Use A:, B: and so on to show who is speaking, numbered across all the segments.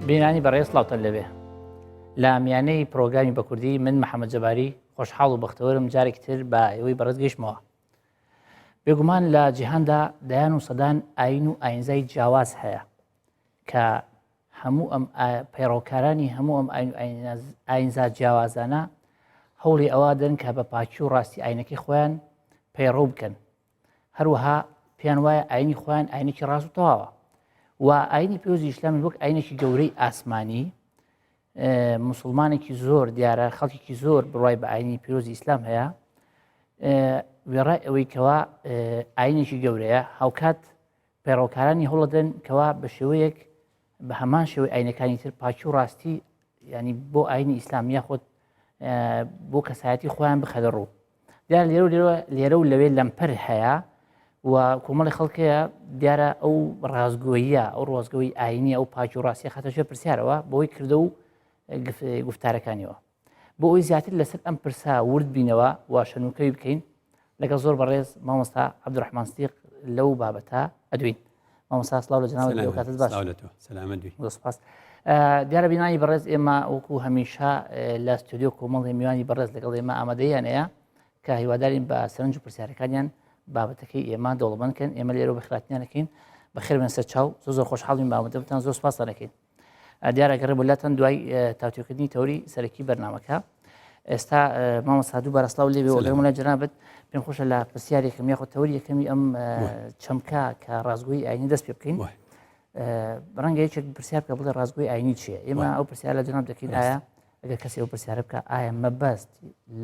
A: بینانی بەڕێز سڵاوتان لەبێ لە میانەی پرۆگرامی بە کوردی من محەممەد جەباری خۆشحاڵ و بەختەوەرم جارێکی تر بە ئێوەی بەڕێز گەیشتمەوە بێگومان لە جیهاندا دەیان و سەدان ئاین و ئاینزای جیاواز هەیە کە هەموو ئەم پەیڕەوکارانی هەموو ئەم ئاینزا جیاوازانە هەوڵی ئەوە دەن کە بە پاکی و ڕاستی ئاینەکەی خۆیان پەیڕەو بکەن هەروەها پێیان وایە ئاینی خۆیان ئاینێکی ڕاست و تەواوە و ئاینی پیرۆزی ئیسلامی وەک ئاینێکی گەورەی ئاسمانی مسلمانێکی زۆر دیارە خەڵکێکی زۆر بڕای بە ئاینی پیرۆزی ئیسلام هەیە وێڕای ئەوەی کەوا ئاینێکی گەورەیە هاوکات پەیڕەوکارانی هەوڵەدەن کەوا بە شێوەیەک بە هەمان شێوەی ئاینەکانی تر پاکی و ڕاستی ینی بۆ ئاینی ئیسلام یاخود بۆ کەسایەتی خۆیان بخەنە ڕوو دیار لێرە و لێرە لێرە و لەوێ لەمپەر هەیە و کۆمەڵی خەڵکەیە دیارە ئەو ڕازگۆییە ئەو ڕۆزگەوەی ئاینی ئەو پاکی و ڕاستی خاتە ژێر پرسیارەوە بۆی کردە و گفتارەکانیەوە بۆ ئەوی زیاتر لەسەر ئەم پرسە ورد بینەوە و شەنوکەوی بکەین لەگەڵ زۆر بەڕێز مامۆستا عەبدولڕەحمان سدیق لەو بابەتە ئەدوین مامۆستا سڵاو لە جەنابت بێ کاتت باش
B: سەلامەت بی
A: زۆر سپاس دیارە بینانی بەڕێز ئێمە وەکو هەمیشە لە ستۆدیۆ کۆمەڵی میوانی بەڕێز لەگەڵ ئێمە ئامادەیان هەیە کە هیوادارین بە سەرنج و پرسیارەکانیان بابەتەکەی ئێمە دەوڵەمەند کەن ئێمە لێرە بەخێرهاتنیان دەکەین بەخێر بێن سەر چاو زۆر زۆر خۆشحاڵین بە ئامادەبوونتان زۆر سپاستان دەکەین دیارە گەڕێ بۆ لاتان دوای تاوتوێکردنی تەوری سەرەکی بەرنامەکە ئێستا مامۆستا دووبارە سڵاو لێ بێ وەگەرم لای جەنابت پێم خۆشە لە پرسیار یەکەم یاخود تەوری یەکەمی ئەم چەمکە کە ڕاستگۆی ئاینی دەست پێ بکەین ڕەنگە یەکێک پرسیار بکە بڵێ ڕاستگۆی ئاینی چییە ئێمە ئەو پرسیار لە جەناب دەکەین ئایا ئەگەر کەسی ئەو پرسیارە بکە ئایا مەبەست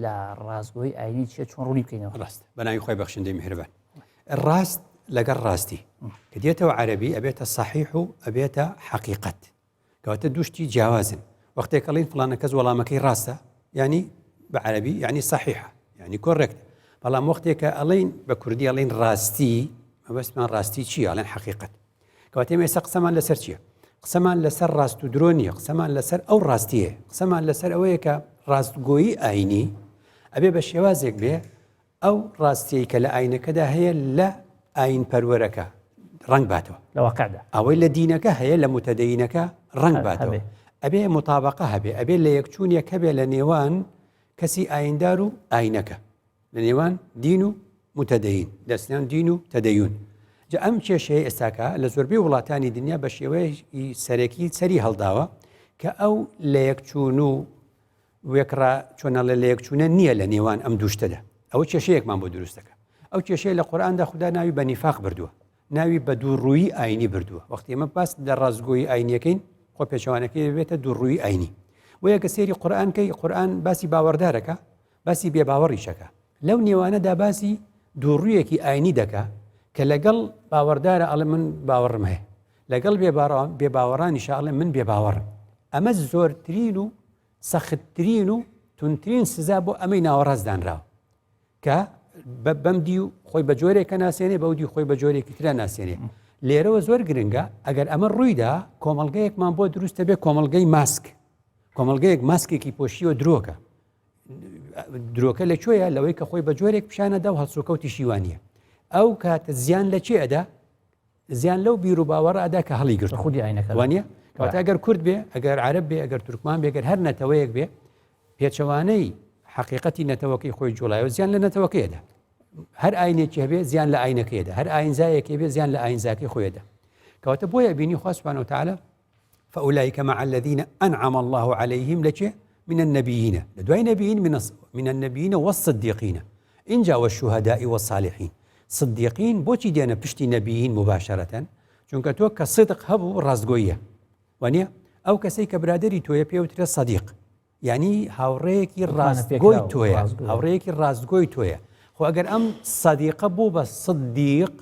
A: لە ڕاستگۆی ئاینی چییە چۆن ڕوونی بکەینەوە
B: ڕاست بەناوی خۆی بەخشندەی میهرەبان ڕاست لەگەڵ ڕاستی کە دێتەوە عەربی ئەبێتە صحیح و ئەبێتە حەقیقەت کەواتە دوشتی جیاوازن وەختێک ئەڵین فلانە کەس وەڵامەکەی ڕاستە ینی بە عەربی ینی صحیحە ینی correct بەڵام وەختێکە ئەڵین بە کوردی ئەڵین ڕاستی مەبەستمان ڕاستی چی ئەڵێن حەقیقەت کەواتە ئێمە ئێستا قسەمان لەسەر چییە؟ قسەمان لەسەر ڕاست و درۆ نییە، قسەمان لەسەر ئەو ڕاستیەیە، قسەمان لەسەر ئەوەیە کە ڕاستگۆیی ئاینی ئەبێ بە شێوازێک بێ ئەو ڕاستیەی کە لە ئاینەکەدا هەیە لە ئاین پەروەرەکە ڕەنگ باتەوە
A: لە واقعدا
B: ئەوەی لە دینەکە هەیە لە متەدەینەکە ڕەنگ باتەوە ئەبێ مطابقە هەبێ ئەبێ لە یەکچوونیەک هەبێ لە نێوان کەسی ئایندار و ئاینەکە لە نێوان دین و متدەین دەستیان دین و تەدەیون جا ئەم کێشەیە ئێستاکە لە زۆربەی وڵاتانی دنیا بە شێوەیەکی سەرەکی سەری هەڵداوە کە ئەو لە یەکچوون و وێکڕا چۆنەڵێ لە یەکچوونە نییە لە نێوان ئەم دووشتەدا ئەوە کێشەیەکمان بۆ دروستەکە ئەو کێشەیە لە قورئاندا خودا ناوی بە نیفاق بردووە ناوی بە دووڕوویی ئاینی بردووە وەختی ئێمە باس لە ڕاستگۆیی ئاینیەکەین خۆ پێچەوانەکەی بێتە دووڕووی ئاینی بۆیە کە سێری قورئان کەی قورئان باسی باوەڕدارەکە باسی بێباوەڕیشەکە لەو نێوانەدا باسی دووڕوویەکی ئاینی دەکا کە لەگەڵ باوەڕدارە ئەڵێ من باوەڕم هەیە لەگەڵ بێباوەڕانیشە ئەڵێ من بێباوەڕم ئەمە زۆرترین و سەختترین و تونترین سزا بۆ ئەمەی ناوەڕاست دانراوە کە بەم دی و خۆی بە جۆرێکە ناسێنێ بەو دی خۆی بە جۆرێکی ترە ناسێنێ لێرەوە زۆر گرنگە ئەگەر ئەمە ڕوویدا کۆمەڵگەیەکمان بۆ دروستە بێ کۆمەڵگەی ماسک کۆمەڵگەیەک ماسکێکی پۆشیوە درۆکە درۆکە لە کوێیە لەوەی کە خۆی بە جۆرێک پیشانەدا و هەڵسوکەوتی شیوانە ئەو کاتە زیان لە چێ ئەدا زیان لەو بیر و باوەڕ ئەدا کە هەڵی گرت
A: خودی ئاینەکە
B: وانە کەواتە ئەگەر کورد بێ ئەگەر عرب بێ ئەگەر تورکمان بێ گەر هەر نەتەوەیەک بێ پێچەوانەی حقیقەتی نەتەوەکەی خۆی جوڵایەوە زیان لە نەتەوەکەیدا هەر ئاینێکی هەبێ زیان لە ئاینەکەیدا هەر ئاینزایەکی بێ زیان لە ئاینزاکەی خۆیدا کەواتە بۆیە بینی خوا سبحانه وتعالى فأولئك مع الذين أنعم الله عليهم لە من النبيين لە دوای نبيين من, من النبيين والصديقين ئینجا والشهداء والصالحين صدیقین بۆچی دێنە پشتی نەبیین مباشرەتەن چونکە تۆ کە صدق هەبوو ڕاستگۆییە وانە ئەو کەسەی کە برادری تۆیە پێوترە صدیق یعنی هاوڕەیەکی ڕاستگۆی تۆیە هاوڕەیەکی ڕاستگۆی تۆیە خۆ ئەگەر ئەم سەدیقە بوو بە صدیق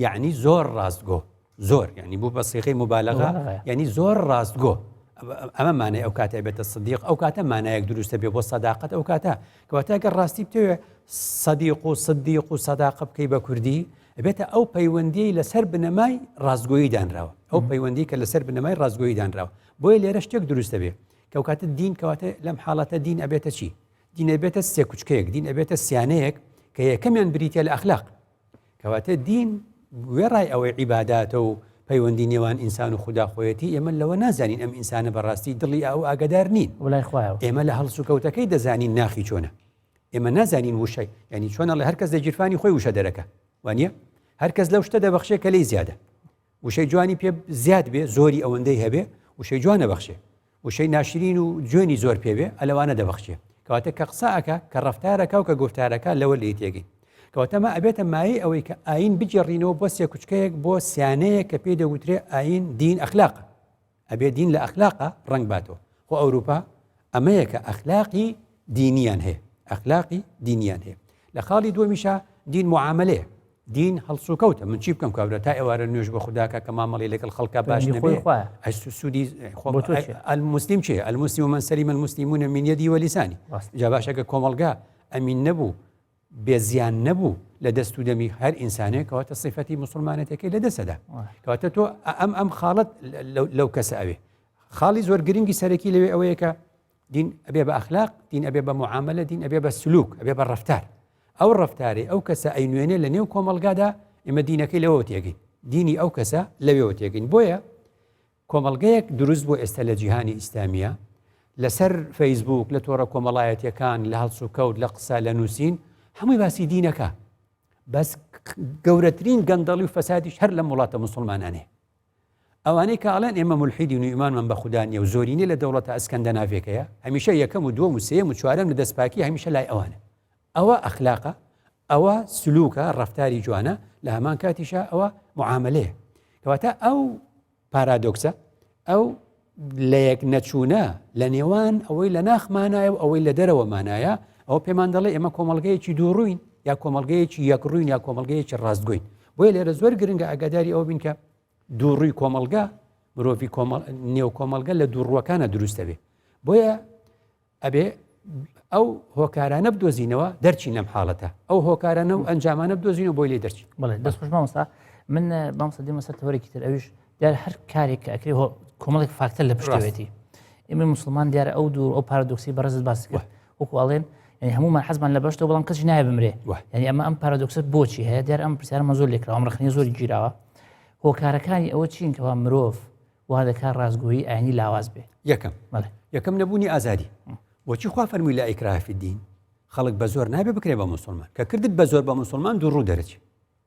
B: یەعنی زۆر ڕاستگۆ زۆر یعنی بوو بە سیغەی مبالغە یعنی زۆر ڕاستگۆ ئەمە مانای ئەو کاتە بێتە سدیق ئەو کاتە مانایەک دروستە بێ بۆ سەداقەت ئەو کاتە کەواتە گەر ڕاستی بتەوێ سەدیق و سدیق و سەداقە بکەی بە کوردی بێتە ئەو پەیوەندیی لەسەر بنەمای ڕاستگۆیی دانراوە ئەو پەیوەندی کە لەسەر بنەمای ڕاستگۆیی دانراوە بۆیە لێرە شتێک دروستە بێ کە کاتە دین کەواتە لەم حاڵەتە دین ئەبێتە چی دین ئەبێتە سێکوچکەیەک دین ئەبێتە سیانەیەک کە یەکەمیان بریتە لە ئەخلاق کەواتە دین وێڕای ئەوەی عیباداتە و پەیوەندی نێوان ئینسان و خودا خۆیەتی، ئێمە لەوە نازانین ئەم ئینسانە بەڕاستی دڵی ئەو ئاگادار نین.
A: وەلای خوایەوە.
B: ئێمە لە هەڵسوکەوتەکەی دەزانین ناخی چۆنە. ئێمە نازانین وشە یانی چۆن ئەڵێ هەر کەس لە گیرفانی خۆی وشە دەرەکا. وانییە؟ هەر کەس لەو شتە دەبەخشێ کە لێی زیادە. وشەی جوانی پێ زیاد بێ زۆری ئەوەندەی هەبێ وشەی جوان ئەبەخشێ. وشەی ناشرین و جوێنی زۆر پێ بێ ئەلەوانە دەبەخشێ. کەواتە کە قسە ئەکا، کە ڕەفتار ئەکا و کە گوفتار ئەکا لەوە لێی تێگەین. کەواتە ئەمە ئەبێتە مایەی ئەوەی کە ئایین بگێڕینەوە بۆ سێکوچکەیەک بۆ سیانەیەک کە پێی دەگوترێ ئایین دین ئەخلاق. ئەبێ دین لە ئەخلاقا ڕەنگ باتەوە. خۆ ئەوروپا ئەمەیە کە ئەخلاقی دینیان هەیە. ئەخلاقی دینیان هەیە. لە خاڵی دووەمیشا دین معامەلەیە. دین هەڵسوکەوتە. من چی بکەم کابرا تا ئێوارە نوێژ بە خوداکە کە مامەڵی لەگەڵ خەڵکا باش نەبێ ئەی سوودی خۆ
A: بۆ تۆ چیە؟
B: المسلم چیە؟ المسلم من سلم المسلمون من يده ولسانه. جا باشە کە کۆمەڵگا ئەمین نەبوو بێ زیان نەبوو لە دەست و دەمی هەر ئینسانێک کەواتە سیفەتی موسڵمانەتەکەی لە دەستەدا کەواتە تۆ ئەم ئەم خاڵت لەو کەسە ئەوێ خاڵی زۆر گرنگی سەرەکی لەوێ ئەوەیە کە دین ئەبێ بە ئەخلاق دین ئەبێ بە معاملە دین ئەبێ بە سلوک ئەبێ بە ڕفتار ئەو ڕفتارەی ئەو کەسە ئەی نوێنێ لە نێو کۆمەلگادا ئێمە دینەکەی لەوە تێگەین دینی ئەو کەسە لەوێەوە تێگەین بۆیە کۆمەڵگەیەک دروست بوو ئێستا لە جیهانی ئیسلامیە لەسەر فەیسبوک لە تۆڕە کۆمەڵایەتیەکان لە هەڵسوکەوت لە قسە لە نووسین هەمووی باسی دینەکە بەس گەورەترین گەندەڵی و فەسادیش هەر لەم وڵاتە مسلمانانێ ئەوانەی کە ئەڵێن ئێمە ملحیدین و ئیمانمان بە خودا نییە و زۆرینە لە دەوڵەتە ئەسکەندەناڤێکەیە هەمیشە یەکەم و دووەم و سێیەم و چوارەم لە دەستپاکی هەمیشە لای ئەوانە ئەوە ئەخلاقە ئەوە سلوکە ڕەفتاری جوانە لە هەمان کاتیشا ئەوە معاملەیە کەواتە ئەو پارادۆکسە ئەو لەیەک نەچوونە لە نێوان ئەوەی لە ناخمانایە و ئەوەی لە دەرەوە مانایە ئەوە پێمان دەڵێ ئێمە کۆمەڵگەیەکی دووڕووین یا کۆمەڵگەیەکی یەکڕووین یا کۆمەڵگەیەکی ڕاستگۆین بۆیە لێرە زۆر گرنگە ئاگاداری ئەوە بین کە دووڕووی کۆمەڵگە مرۆڤی نێو کۆمەڵگە لە دووڕوەکانە دروستە بێ بۆیە ئەبێ ئەو هۆکارانە بدۆزینەوە دەرچین لەم حاڵەتە ئەو هۆکارانە و ئەنجامانە بدۆزین و بۆی لێ دەرچین.
A: بەڵێ دەست خۆش مامۆستا من مامۆستا دێمە سەر تەوەرێکی تر ئەویش دیار هەر کارێک کە ئەکرێ کۆمەڵێک فاکتەر لە پشتەوەتی ئێمە مسلمان دیارە ئەو دوور ئەو پارادۆکسی بەڕێزت باس کرد وەکو ئەڵێن یعنی هەمومان حەزمان لە بەشتەوە بەڵام کەسی نایە بمرێ یعنی ئەمە ئەم پارادۆکسە بۆچی هەیە دیار ئەم پرسیارمە زۆر لێکراوە ئەم ڕخنەیە زۆر گیراوە هۆکارەکانی ئەوە چین کەوا مرۆڤ وا دەکات ڕاستگۆیی ئاینی لاواز بێ.
B: یەکەم، یەکەم نەبوونی ئازادی. بۆچی خوا فەرمووی لا ئیکراه فی الدین؟ خەڵک بە زۆر نابێ بکرێ بە موسڵمان. کە کردت بە زۆر بە موسڵمان دووڕوو دەرەچێ.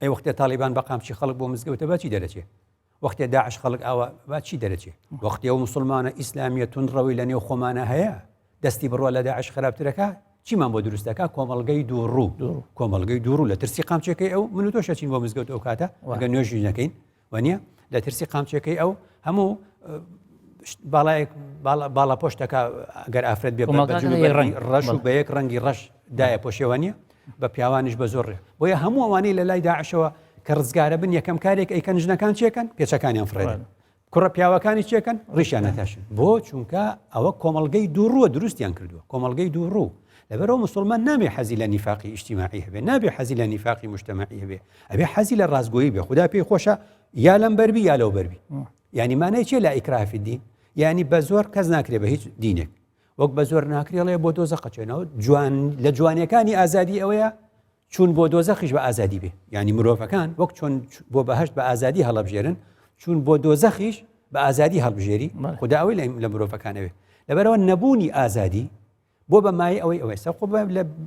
B: ئەی وەختێ تاڵیبان بە قامچی خەڵک بۆ مزگەوتە بە چی دەرەچێ؟ وەختێ داعش خەڵک ئاوا بە چی دەرەچێ؟ وەختێ ئەو موسڵمانە ئیسلامیە توندڕەوی لە نێو خۆمانە هەیە دەستی بڕوا لە داعش خراپترەکە چیمان بۆ دروست دەکا؟ کۆمەڵگەی دووڕوو. کۆمەڵگەی دووڕوو لە ترسی قامچەکەی ئەو من و تۆش ئەچین بۆ مزگەوت ئەو کاتە ئەگەر نوێژیش نەکەین وانە لە ترسی قامچەکەی ئەو هەموو باڵایەک باڵا پۆشتەکە ئەگەر ئافرەت بێ ڕەش و بە یەک ڕەنگی ڕەش دایە پۆشێوە نیە بە پیاوانیش بە زۆر ڕێ بۆیە هەموو ئەوانەی لە لای داعشەوە کە ڕزگارە بن یەکەم کارێک ئەیکەن ژنەکان چێکەن پێچەکانیان فڕێن کوڕە پیاوەکانی چێکەن ڕیشیان نەتاشن بۆ چونکە ئەوە کۆمەڵگەی دووڕووە دروستیان کردووە کۆمەڵگەی دووڕوو لەبەرەوە مسلمان نابێ حەزی لە نیفاقی ئیجتیماعی هەبێ نابێ حەزی لە نیفاقی مجتەمەعی هەبێ ئەبێ حەزی لە ڕاستگۆیی بێ خودا پێی خۆشە یا لەم بەربی یا لەو بەربی یعنی مانای چیە لا ئیکراه فی الدین یعنی بە زۆر کەس ناکرێ بە هیچ دینێک وەک بە زۆر ناکرێڵێ بۆ دۆزەخ قەچێنەوە جوان لە جوانیەکانی ئازادی ئەوەیە چوون بۆ دۆزەخیش بە ئازادی بێ یعنی مرۆڤەکان وەک چۆن بۆ بەهشت بە ئازادی هەڵبژێرن چوون بۆ دۆزەخیش بە ئازادی هەڵبژێری خدا ئەوەی لە مرۆڤەکانەوێ لەبەرەوە نەبوونی ئازادی بۆ بە مایەی ئەوەی ئەوەی سەر خۆ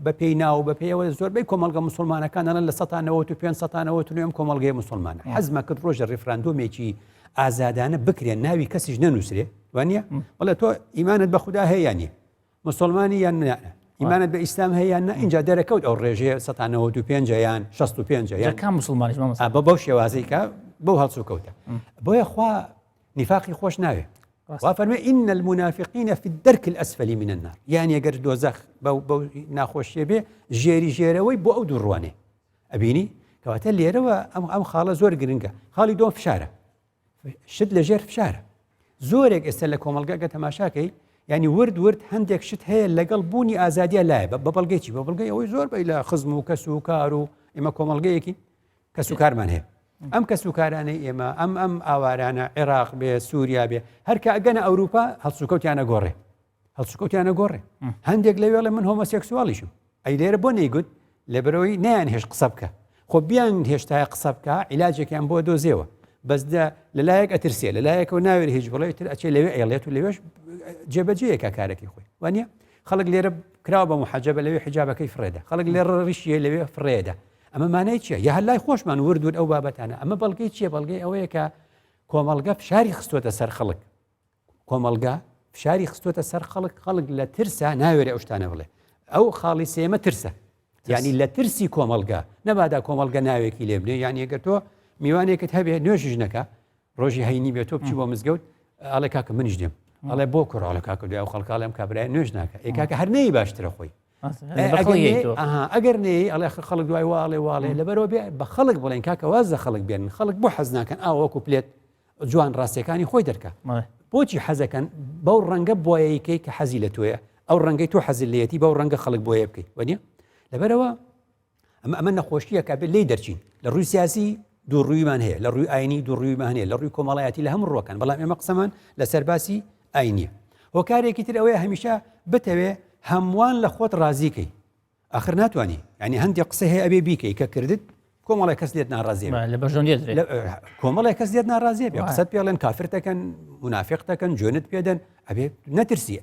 B: بە پێی ناو بە پێی ئەوە زۆربەی کۆمەڵگە مسلمانەکان ئەڵێن لە 195 199 ئەم کۆمەڵگەی مسلمانە حەزمە کرد ڕۆژە ڕیفراندۆمێکی ئازادانە بکرێن ناوی کەسیش نەنووسرێ وانە بەڵێ تۆ ئیمانت بە خودا هەیە یان نیە مسلمانی یان نا ئیمانت بە ئیسلام هەیە یان نا اینجا دەرەکەوت ئەو ڕێژەیە 195 یان 65 یان
A: کام مسلمانیش مامۆستا
B: بە بەو شێوازەی کە بەو هەڵسوکەوتە بۆیە خوا نیفاقی خۆش ناوێ وا فەرمێ إن المنافقین في الدرك الأسفل من النار یان ئەگەر دۆزەخ بەو بەو ناخۆشیە بێ ژێری ژێرەوەی بۆ ئەو دووڕوانێ ئەبینی کەواتە لێرەوە ئەم ئەم خاڵە زۆر گرنگە خاڵی دووەم فشارە شت لە ژێر فشارە زۆرێک ئێستا لە کۆمەڵگە گە تەماشاکەی ینی ورد ورد هەندێک شت هەیە لەگەڵ بوونی ئازادیە لایە بە بەڵگەی چی بە بەڵگەی ئەوەی زۆر بەی لە خزم و کەس و کار و ئێمە کۆمەڵگەیەکی کەس و کارمان هەیە ئەم کەس و کارانەی ئێمە ئەم ئەم ئاوارانە عێراق بێ سووریا بێ هەرکە ئەگەنە ئەوروپا هەڵسوکەوتیانە گۆڕێ هەڵسوکەوتیانە گۆڕێ هەندێک لەوێڵێ من هۆمۆسێکسوالیشم ئەی لێرە بۆ نەیگوت لەبەرەوەی نیان هێش قسە بکە خۆ بیان هێشتای قسە بکە عیلاجێکیان بۆ دۆزیەوە. بەس لە لایەک ئەترسێ لە لایەکەوە ناوێت هیچ بڵێ تر ئەچێ لەوێ ئەیڵێت و لەوێش جێبەجێیەکە کارەکەی خۆی وانە خەڵک لێرە کراوە بە محەجەبە لەوێ حیجابەکەی فڕێدە خەڵک لێرە ڕیشیە لەوێ فڕێدە ئەمە مانای چییە یا هەر لای خۆشمان ورد ورد ئەو بابەتانە ئەمە بەڵگەی چییە بەڵگەی ئەوەیە کە کۆمەڵگە فشاری خستووەتە سەر خەڵک کۆمەڵگە فشاری خستووەتە سەر خەڵک خەڵک لە ترسا ناوێرێ ئەو شتانە بڵێ ئەو خاڵی سێمە ترسە یعنی لە ترسی کۆمەڵگە نەبادا کۆمەڵگە ناوێکی لێ بنێ یان ئەگەر تۆ میوانێکت هەبێ نوێژیش نەکە ڕۆژی هەینی بێ تۆ بچی بۆ مزگەوت ئەڵێ کاکە منیش دێم ئەڵێ بۆ کوڕ کاکە دوای ئەو خەڵکاڵێم کابرای نوێژ ناکە ئێ کاکە هەر نەی باشترە خۆی ئەگەر نێ ئەڵێ خەڵک دوای واڵێ واڵێ لەبەرەوە بێ بە خەڵک بڵێن کاکە واز لە خەڵک بێن خەڵک بۆ حەز ناکەن ئاوەکو پلێت جوان ڕاستیەکانی خۆی دەرکە بۆچی حەزەکەن بەو ڕەنگە بۆیەیکەی کە حەزی لە تۆیە ئەو ڕەنگەی تۆ حەزی لێتی بەو ڕەنگە خەڵک بۆیە بکەیت وەنیە لەبەرەوە ئەمە ئەمە نەخۆشیەکە بێت لی دەرچین لە ڕووی سیاسی دوو ڕوویمان هەیە لە ڕووی ئاینی دوو ڕوویمان هەیە لە ڕووی کۆمەڵایەتی لە هەموو ڕووەکان بەڵام ئێمە قسەمان لەسەر باسی ئاینیە هۆکارێکی تر ئەوەیە هەمیشە بتەوێ هەمووان لە خۆت ڕازیکەی ئاخر ناتوانی یعنی هەندێک قسە هەیە ئەبێ بیکەی کە کردت کۆمەڵێک کەس لێت ناڕازیە
A: لە بەرژەوەندیت
B: کۆمەڵێک کەس لێت ناڕازیە بێ قسەت پێڵێن کافر دەکەن منافق دەکەن جوێنت پێدەن ئەبێ نەترسیە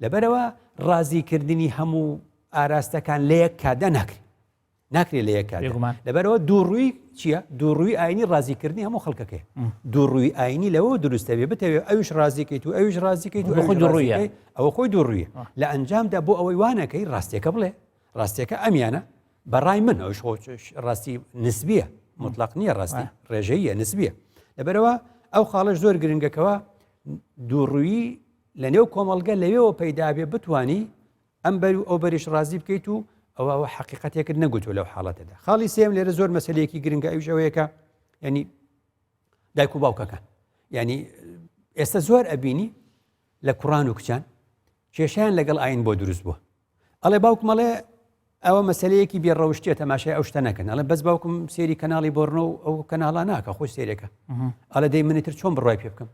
B: لەبەرەوە ڕازیکردنی هەموو ئاراستەکان لە یەک کاتدا ناکرێت ناکرێت لە یەک کات لەبەرەوە دووڕووی چییە؟ دووڕووی ئاینی ڕازیکردنی هەموو خەڵکەکەی دووڕووی ئاینی لەوە دروستە بێ بتەوێت ئەوش ڕازیکەیت و ئەوش ڕازیکەیت و خۆی دووڕوویە ئەوە خۆی دووڕوویە لە ئەنجامدا بۆ ئەوەی وانەکەی ڕاستیەکە بڵێ ڕاستیەکە ئەمیانە بەڕای من ئەوش خۆ ڕاستی نسبیە مطلق نییە ڕاستی ڕێژەیە نسبیە لەبەرەوە ئەو خاڵش زۆر گرنگەکەەوە دووڕووی لە نێو کۆمەڵگە لەوێەوە پەیدا بێ بتانی ئەم بەر و ئەو بەریش ڕازی بکەیت و ئەوە ئەوە حەقیقەتێکت نەگوتووە لەو حاڵەتەدا خاڵی سێم لێرە زۆر مەسلەیەکی گرنگە ئەویش ئەوەیە کە ینی دایک و باوکەکان ینی ئێستا زۆر ئەبینی لە کوڕان و کچان کێشیان لەگەڵ ئاین بۆ دروست بووە ئەڵێ باوکم ئەڵێ ئەوە مەسلەیەکی بێ ڕەوشتیە تەماشای ئەو شتە نەکەن ئەڵێ بەس باوکم سێری کەناڵی بۆرنۆ و ئەو کەناڵا ناکە خۆی سێرێکە ئەڵێ دەی منی تر چۆن بڕای پێ بکەم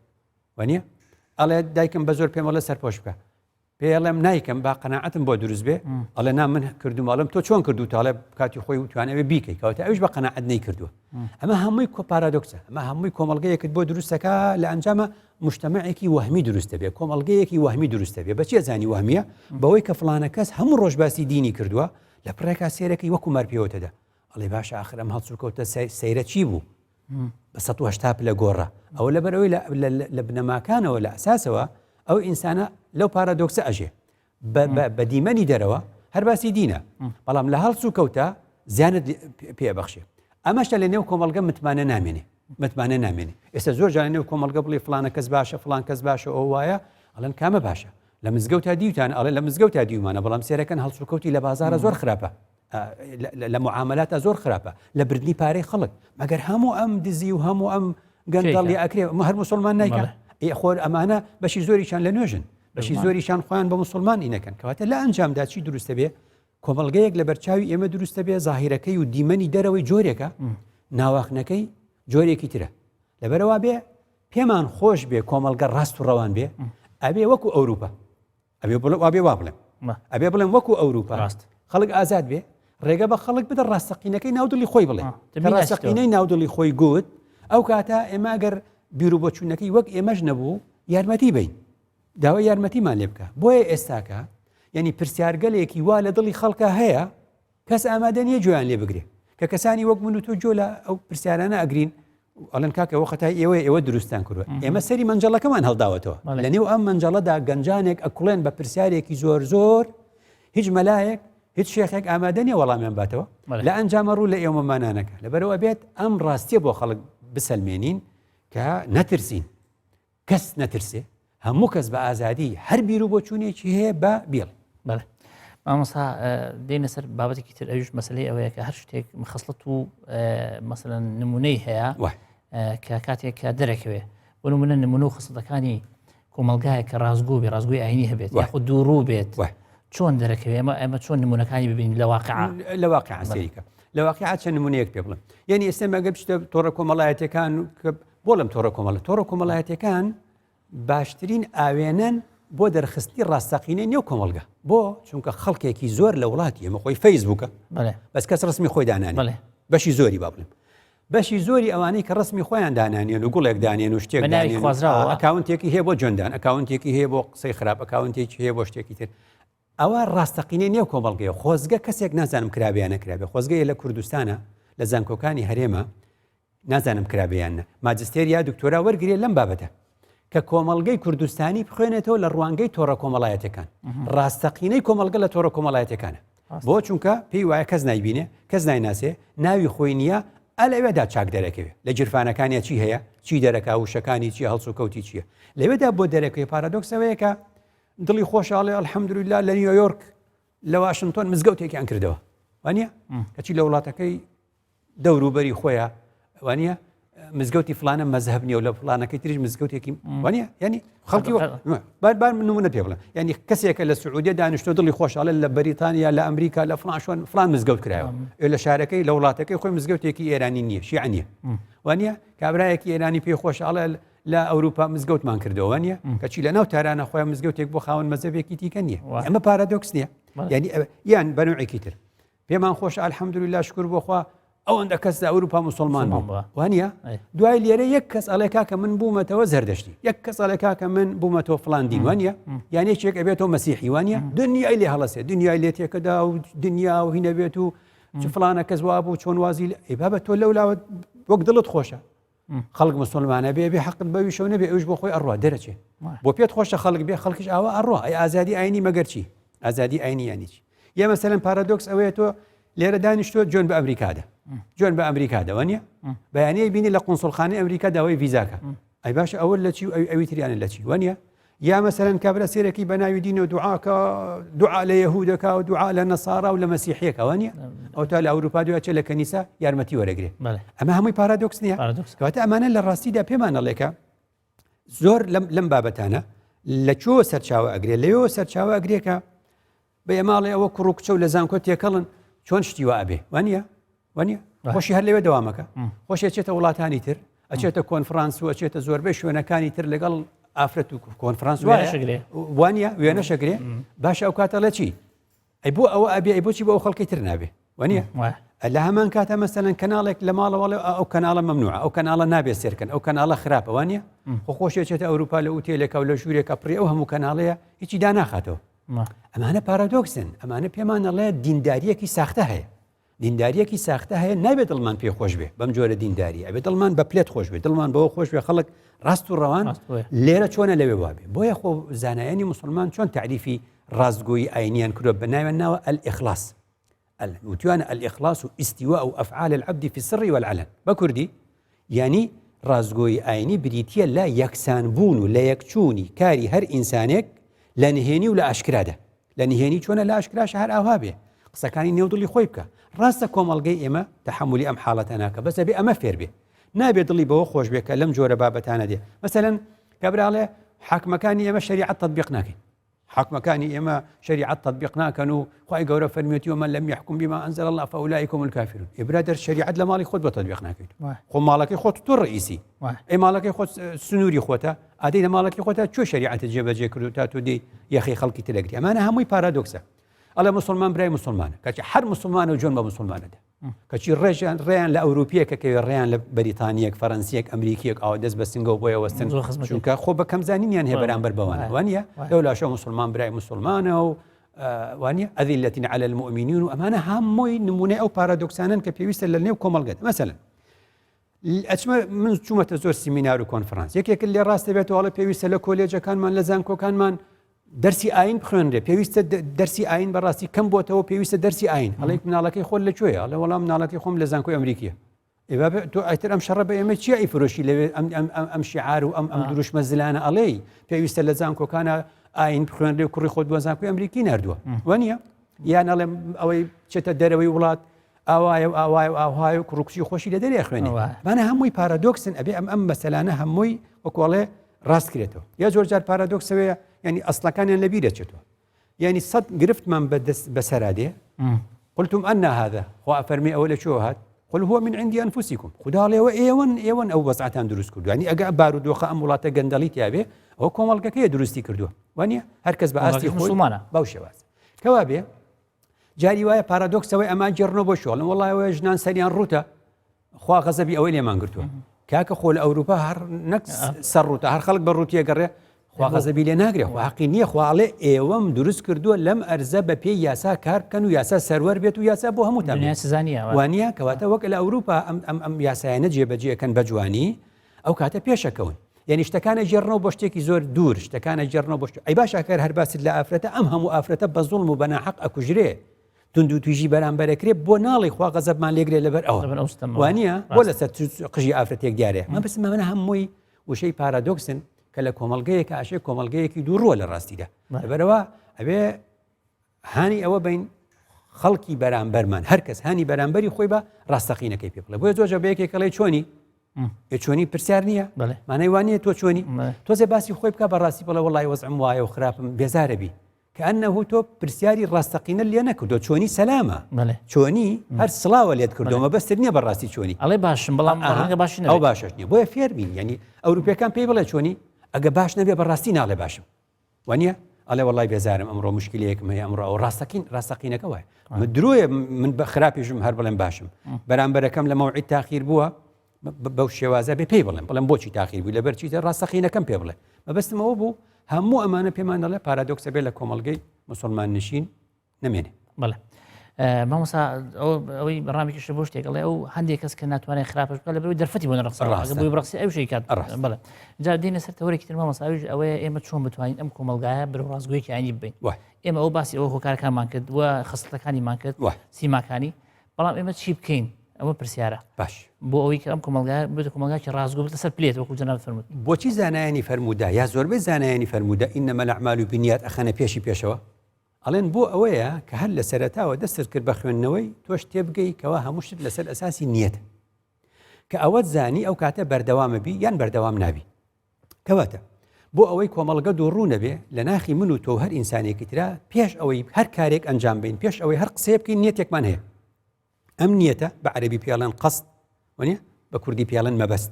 B: وانە ئەڵێ دایکم بە زۆر پێمەڵە سەرپۆش بکە پێی ئەڵێم نایکەم با قەناعەتم بۆ دروست بێ ئەڵێ نا من کردوم ئەڵێم تۆ چۆن کردو تاڵێ کاتی خۆی وتوانەوێ بیکەی کەواتە ئەوش بە قەناعەت نەیکردووە ئەمە هەمووی کۆ پارادۆکسە ئەمە هەمووی کۆمەڵگەیەکت بۆ دروستەکە لە ئەنجامە مجتەمعێکی وەهمی دروستە بێ کۆمەڵگەیەکی وەهمی دروستە بێ بەچێ زانی وەهمیە بەوەی کە فلانە کەس هەموو ڕۆژ باسی دینی کردووە لە پڕێکا سێرەکەی وەکو مار پێوەتەدا ئەڵێ باشە ئاخر ئەم هەڵسوکەوتە سەیرە چی بوو بە 180 پلە گۆڕا ئەوە لەبەر ئەوەی لە بنەماکانەوە لە ئەساسەوە ئەو ئینسانە لەو پارادۆکسە ئەژێ بە دیمەنی دەرەوە هەر باسی دینە بەڵام لە هەڵس و کەوتە زیانت پێبەخشێ ئەمەشە لە نێو کۆمەڵگە متمانە نامێنێ متمانە نامێنێ ئێستا زۆر جارە نێو کۆمەڵگە بڵێ فلانە کەس باشە فلان کەس باشە ئەو وایە ئەڵێن کامە باشە لە مزگەوتا دیوتان ئەڵێ لە مزگەوتا دیومانە بەڵام سێرەکەن هەڵسوکەوتی لە بازارە زۆر خراپە لە معاملاتە زۆر خراپە لە بردنی پارەی خەڵک مەگەر هەموو ئەم دزی و هەموو ئەم گەندەڵی ئەکرێ هەر مسلمان نیکە خۆر ئەمانە بەشی زۆریشان لە نوێژن بەشی زۆریشان خۆیان بە مسلمان ئینەکەن کەواتە لە ئەنجامدا چی دروستە بێ کۆمەلگەیەک لە بەرچاوی ئێمە دروستە بێ زاهیرەکەی و دیمەنی دەرەوەی جۆرێکە ناواخنەکەی جۆرێکی ترە لەبەرەوە بێ پێمان خۆش بێ کۆمەلگە ڕاست و ڕەوان بێ ئەبێ وەکو ئەوروپا ئەبێ بڵێ وابێ وا بڵێم ئەبێ بڵێم وەکو ئەوروپا ڕاست خەڵک ئازاد بێ ڕێگە بە خەڵک بدە ڕاستەقینەکەی ناودڵی خۆی بڵێ ڕاستەقینەی ناودڵی خۆی گوت ئەو کاتە ئێمە ئەگەر بیر و بۆچوونەکەی وەک ئێمەش نەبوو یارمەتی بین داوای یارمەتیمان لێ بکە بۆیە ئێستاکە یعنی پرسیارگەلێکی وا لە دڵی خەڵکە هەیە کەس ئامادە نییە گوێیان لێ بگرێ کە کەسانی وەک من و تۆ گوێ لە ئەو پرسیارانە ئەگرین ئەڵێن کاکە ئەوە خەتای ئێوەیە ئێوە دروستان کردووە ئێمە سەری مەنجەڵەکەمان هەڵداوەتەوە لە نێو ئەم مەنجەڵەدا گەنجانێک ئەکوڵێن بە پرسیارێکی زۆر زۆر هیچ مەلایەک هیچ شێخێک ئامادە نییە وەڵامیان باتەوە لە ئەنجامە ڕوو لە ئێوەمانانەکە لەبەرەوە بێت ئەم ڕاستیە بۆ خەڵک بسەلمێنین کە نەترسین کەس نەترسێ هەموو کەس بە ئازادی هەر بیر و بۆچوونێکی هەیە بە بیڵ.
A: بەڵێ مامۆستا دێنە سەر بابەتێکی تر ئەویش مەسلەی ئەوەیە کە هەر شتێک خسڵەت و مەسەلەن نمونەی هەیە کە کاتێک کە دەرەکەوێ بۆ نمونە نمونە و خسڵەتەکانی کۆمەلگایە کە ڕاستگۆ بێ ڕاستگۆی ئاینی هەبێت یاخود دووڕوو بێت چۆن دەرەکەوێ ئەمە ئەمە چۆن نمونەکانی ببین لە واقع
B: لە واقع سەیرکە لە واقع چەند نمونەیەک پێ بڵم یعنی ئێستا مەگە بچتە تۆڕە کۆمەڵایەتەکان کە بۆ لەم تۆڕە کۆمەڵە تۆڕە کۆمەڵایەتەکان باشترین ئاوێنەن بۆ دەرخستنی ڕاستەقینەی نێو کۆمەڵگە بۆ چونکە خەڵکێکی زۆر لە وڵاتی ئێمە خۆی فەیسبووکە بەس کەس ڕسمی خۆی دانانێ بەشی زۆری با بڵێم. بەشی زۆری ئەوانەی کە ڕسمی خۆیان دانانێن و گوڵێک دانێن و شتێک دانێن
A: خوازراوە
B: account ێکی هەیە بۆ جوێندان account ێکی هەیە بۆ قسەی خراپ account ێکی هەیە بۆ شتێکی تر ئەوە ڕاستەقینەی نێو کۆمەڵگەیە خۆزگە کەسێک نازانم کرابێ یان نەکرابێ خۆزگەیە لە کوردستانە لە زانکۆکانی هەرێمە نازانم کرابێ یان نە ماجستێر یا دکتۆرا وەرگێ لەم بابەتە کە کۆمەڵگەی کوردستانی بخوێنێتەوە لە ڕوانگەی تۆڕە کۆمەڵایەتەکان ڕاستەقینەی کۆمەڵگە لە تۆڕە کۆمەڵایەتەکانە بۆ چونکە پێی وایە کەس نایبینێ کەس نایناسێ ناوی خۆی نییە ئەلەوێدا چاک دەرەکەوێ لە گیرفانەکانیا چی هەیە چی دەرەکا وشەکانی چیە هەڵسوکەوتی چییە لەوێدا بۆ دەرەکەوێ پارادۆکسەوەیە کە دڵی خۆشە ئەڵێ الحمدلله لە نیویۆرک لە واشنگتۆن مزگەوتێکیان کردەوە وانە کەچی لە وڵاتەکەی دەوروبەری خۆیان وانە مزگەوتی فلانە مەزهب نیە و لە فلانەکەی تریش مزگەوتێکی وانە ینی خەڵکی بار بار نمونە پێ بڵێ ینی کەسێکە لە سعودیە دانیشتۆ دڵی خۆشحاڵە لە بەریتانیا لە ئەمریکا لە فلان شوێن فلان مزگەوت کرایەوە لە شارەکەی لە وڵاتەکەی خۆی مزگەوتێکی ئێرانی نییە شیعە نییە وانە کابراایەکی ئێرانی پێی خۆشحاڵە لە ئەوروپا مزگەوتمان کردەوە نیە کەچی لە ناو تارانە خۆیان مزگەوتێک بۆ خاوەن مەزەبێکی تیکە نییە ئەمە پارادۆکس نییە ینی یان بەنوعێکی تر پێمان خۆش الحەمدلله شکر بۆخوا ئەوەندە کەس لە ئەوروپا مسلمان بوو وانە دوای لێرە یەک کەس ئەڵێ کاکە من بوومەتەوە زەردەشتی یەک کەس ئەڵێ کاکە من بوومەتەوە فلان دین وانە یان یەکێک ئەبێتەوە مەسیحی وانە دنیای لێ هەڵەسێ دنیای لێ تێکەدا و دنیا و هینەبێت و چ فلانە کەس وابوو چۆن وازی ئەی بابە تۆ لەولاوە وەک دڵت خۆشە خەڵک مسلمانە بێ بێ حەقت بەویشەوە نەبێ ئەوش بۆ خۆی ئەڕوا دەرەچێ بۆ پێت خۆشە خەڵک بێ خەڵکیش ئاوا ئەڕوا ئەی ئازادی ئاینی مەگەر چی ئازادی ئاینی یانی چی یا مەسەلەن پارادۆکس ئەوەیە تۆ لێرە دانیشتۆ جوێن بە ئەمریکادا جوێن بە ئەمریکادا وانە بەیانەیە بینی لە قونسڵخانەی ئەمریکا داوای ڤیزاکە ئەی باشە ئەوە لە چی و ئەوی تریانە لە چی وانە یا مەسەلەن کابرا سێرەکی بە ناوی دین و دوعاکە دوعا لە یەهودەکە و دوعا لە نەسارا و لە مەسیحیەکە وانە ئەو تا لە ئەوروپا دوای لە کەنیسە یارمەتی وەرەگرێ ئەمە هەمووی پارادۆکس نییە کەواتە ئەمانە لە ڕاستیدا پێمان ئەڵێکە زۆر لەم بابەتانە لە چۆ سەرچاوە ئەگرێ لەوێەوە سەرچاوە ئەگرێکە بە ئێماڵێ ئەوە کوڕ و کچە و لە زانکۆ تێکەڵن چۆن شتی وا ئەبێ وانە وانە خۆشی هەر لەوێ دەوامەکە خۆشی ئەچێتە وڵاتانی تر ئەچێتە کۆنفرانس و ئەچێتە زۆربەی شوێنەکانی تر لەگەڵ ئافرەت و کۆنفرانس
A: وایە
B: وانە وێنە شەگرێ باشە ئەو کاتە لە چی ئەی بۆ ئەوە ئەبێ ئەی بۆچی بۆ ئەو خەڵکی تر نابێ وانە لە هەمان کاتە مەسەلەن کەناڵێک لە ماڵەوەڵێ ئەو کەناڵە مەمنوعە ئەو کەناڵە نابێ سێرکەن ئەو کەناڵە خراپە وانە خۆ خۆشی چێتە ئەوروپا لە ئوتێلێکە و لە ژوورێکە پڕی ئەو هەموو کەناڵەیە هیچی داناخاتەوە ئەمانە پارادۆکسن ئەمانە پێمان ئەڵێ دینداریەکی ساختە هەیە دینداریەکی ساختە هەیە نابێت دڵمان پێ خۆش بێ بەم جۆرە دینداری ئەبێ دڵمان بە پلێت خۆش بێ دڵمان بەوە خۆش بێ خەڵک ڕاست و ڕەوان لێرە چۆنە لەوێ وابێ بۆیە خۆ زانایانی مسلمان چۆن تعریفی ڕاستگۆیی ئاینیان کردوە بە ناویان ناوە الإخلاص وتویانە الإخلاص استواء أفعال العبد في السر والعلن بە کوردی یانی ڕاستگۆیی ئاینی بریتییە لە یەکسان بوون و لە یەکچوونی کاری هەر ئینسانێک لە نهێنی و لە ئاشکرادا. لە نهێنی چۆنە لە ئاشکراشە هەر ئاوها بێ قسەکانی نێو دڵی خۆی بکا. ڕاستە کۆمەڵگەی ئێمە تەحەمولی ئەم حاڵەتە ناکا بەس ئەبێ ئەمە فێر بێ. نابێ دڵی بەوە خۆش بێ کە لەم جۆرە بابەتانە دێ. مەسەلەن کابرا ئەڵێ حاکمەکانی ئێمە شەریعەت تەتبیق ناکەین. حاکمەکانی ئێمە شەریعەت تەتبیق ناکەن و خوای گەورە فەرمیەتی ومن لم يحكم بما انزل الله فاولئك هم الكافرون ئێ برادەر شەریعەت لە ماڵی خۆت بۆ تەتبیق ناکەیت خۆ ماڵەکەی خۆت تۆ ڕئیسی ئەی ماڵەکەی خۆت سنووری خۆتە ئادەی لە ماڵەکەی خۆتە چۆ شەریعەتە جێبەجێ کردو تا تۆ دێی یەخەی خەڵکی ترەگری ئەمانە هەمووی پارادۆکسە ئەڵێ مسلمان برای مسلمانە کەچی هەر مسلمانە و جۆن بە مسلمانەدا کەچی ڕێژیان ڕێیان لە ئەوروپیەکە کەوێ ڕێیان لە بەریتانیەک فەرەنسیەک ئەمریکیەک ئاوا دەست بە سنگەوە بۆیە وەستن چونکە خۆ بە کەمزانینیان هەیە بەرامبەر بەوانە وانە لەو لاشە مسلمان برای مسلمانە و وانە أذلة على المؤمنين و ئەمانە هەمووی نمونەی ئەو پارادۆکسانن کە پێویستە لە نێو کۆمەڵگەت مەسەلەن ئەچمە من چوومەتە زۆر سیمینار و کۆنفرانس یەکێک لێ ڕاستە بێتەوە ئەڵێ پێویستە لە کۆلێجەکانمان لە زانکۆکانمان دەرسی ئاین بخوێنرێ پێویستە دەرسی ئاین بەڕاستی کەم بۆتەوە پێویستە دەرسی ئاین ئەڵێ مناڵەکەی خۆت لە کوێیە ئەڵێ وەڵام مناڵەکەی خۆم لە زانکۆی ئەمریکیە تۆ ئەتر ئەم شەڕە بە ئێمە چیە ئەیفرۆشی لەوێ ئەم ئەم ئەم ئەم شعار و ئەم ئەم دروشمە زلانە ئەڵێی پێویستە لە زانکۆکانە ئاین بخوێنرێ و کوڕی خۆت بۆ زانکۆی ئەمریکی نردووە وانە یان ئەڵێم ئەوەی چێتە دەرەوەی وڵات ئاوایە و ئاوایە و ئاوهایە و کوڕ و کچی خۆشی لە دەرێ خوێنێ مانە هەمووی پارادۆکسن ئەبێ ئەم ئەم مەسەلانە هەمووی وەکۆڵێ ڕاست کرێتەوە یا زۆر جار پارادۆکسەوەیە ینی ئەسڵەکانیان لە بیرە چێتەوە یعنی سەد گرفتمان بەدەست بەسەرا دێ قلتم أن هذا خوا فەرمی ئەوە لە کوێوە هات قل هو من عند أنفسكم خدا لێوە ئێوەن ئێوەن ئەو وەزعتان دروست کردو ینی ئەگە بارودۆخە ئەم وڵاتە گەندەڵی تیاابێ ئەو کۆمەڵگەکەی دروستی کردووە وانە هەر کەس بە ئاستی
A: خۆمانە
B: بەو شێواز کەوا بێ جاری وایە پارادۆکسەوەی ئەمان گێڕنەوە بۆ شۆڵن وڵایەوە ژنان سەریان ڕوتە. خوا غەزەبی ئەوەی لێمان گرتووە کاکە خۆ لە ئەوروپا هەر نەک سەر ڕوتە هەر خەڵک بە ڕوتیە گەڕێ خوا غەزەبی لێ ناگرێ خوا حەقی نییە خواڵێ ئێوەم دروست کردووە لەم ئەرزە بە پێی یاسا کار بکەن و یاسا سەروەر بێت و یاسا بۆ هەمووتان
A: سزانیە
B: وانە کەواتە وەک لە ئەوروپا ئەم ئەم ئەم یاسایانە جێبەجێەکەن بە جوانی ئەو کاتە پێشەکەون یعنی شتەکانە گێڕنەوە بۆ شتێکی زۆر دوور شتەکانە گێڕنەوە بۆ ئەی باشە کەر هەر باست لە ئافرەتە ئەم هەموو ئافرەتە بە زوڵم و بە ناحەق ئەکوژرێ توندوتیژی بەرامبەرەکرێ بۆ ناڵی خوا غەزەبمان لێگرێ لەبەر ئەوە وانە بۆ لەسەر قژی ئافرەتێک دیارێ من بەسم ئەمە هەمووی وشەی پارادۆکسن کە لە کۆمەلگەیەک ئاشێ کۆمەلگەیەکی دووڕوە لە ڕاستیدا لەبەرەوە ئەبێ هانی ئەوە بین خەڵکی بەرامبەرمان هەر کەس هانی بەرامبەری خۆی بە ڕاستەقینەکەی پێ بڵێ بۆیە زۆر بە یەکێکەڵی چۆنی چۆنی پرسیار نییە مانای وانە تۆ چۆنی تۆزێ باسی خۆی بکە بەڕاستی بڵێ وڵی وەزعم وایە و خراپم بێزارە بی کەئەنەه تۆ پرسیاری ڕاستەقینە لێ نەکردو چۆنی سەلامە چۆنی هەر سڵاوە لێت کردو مەبەستت نییە بەڕاستی چۆنی
A: ئەڵێ باشم بەڵام ڕەنگە باشی
B: ئەو باشش نییە بۆیە فێر بین یعنی ئەوروپیەکان پێی بڵێ چۆنی ئەگە باش نەبێ بەڕاستی ناڵێ باشم وانە ئەڵێ وەڵای بێزارم ئەمڕۆ مشکلەیەکم هەیە ئەمڕۆ ئەو ڕاستەقین ڕاستەقینەکە وایە من درۆیە من بە خراپیشم هەر بڵێم باشم بەرامبەرەکەم لە مەوعید تاخیر بووە بەو شێوازە بێ پێی بڵێم بڵێم بۆچی تاخیر بوو لەبەر چیتە ڕاستەقینەکەم پێ بڵێ مەبەستم ئەوە بوو هەموو ئەمانە پێمان دەڵێ پارادۆکسە بێ لە کۆمەڵگەی مسلمان نشین نەمێنێ.
A: بەڵێ مامۆسا ئەوەی ڕامێکیش بۆ شتێک ئەڵێ ئەو هەندێک کەس کە ناتوانێت خراپش بکات لەبەرئەوەی دەرفەتی بۆ نەڕەخساوە بۆی بڕەخسی ئەو شەی کات بەڵێ جا دێنە سەر تەوەرێکی تر مامۆسا ئەویش ئەوەیە ئێمە چۆن بتوانین ئەم کۆمەڵگایە بەرەو ڕاستگۆیەکی ئاینی ببەین ئێمە ئەو باسی ئەوە هۆکارەکانمان کرد و خەسڵەتەکانیمان کرد سیماکانی بەڵام ئێمە چی بکەین ئەوە پرسیارە
B: باش
A: بۆ ئەوەی کە ئەم کۆمەڵگا بێتە کۆمەڵگاکی ڕاستگۆ بێتە سەر پلێت وەکو جەنابت فەرمووت.
B: بۆچی زانایانی فەرموودە یا زۆربەی زانایانی فەرموودە انما الاعمال بالنیات ئەخەنە پێشی پێشەوە؟ ئەڵێن بۆ ئەوەیە کە هەر لە سەرەتاوە دەستت کرد بە خوێندنەوەی تۆش تێبگەی کەوا هەموو شت لەسەر ئەساسی نیەتە کە ئەوەت زانی ئەو کاتە بەردەوامە بی یان بەردەوام نابی. کەواتە بۆ ئەوەی کۆمەڵگە دووڕوو نەبێ لە ناخی من و تۆ هەر ئینسانێکی ترا پێش ئەوەی هەر کارێک ئەنجام بین پێش ئەوەی هەر قسەیە بکەین نیەتێکمان هەیە ئەم نیەتە بە عەربی پێڵێن قەست وەنیە بە کوردی پێڵێن مەبەست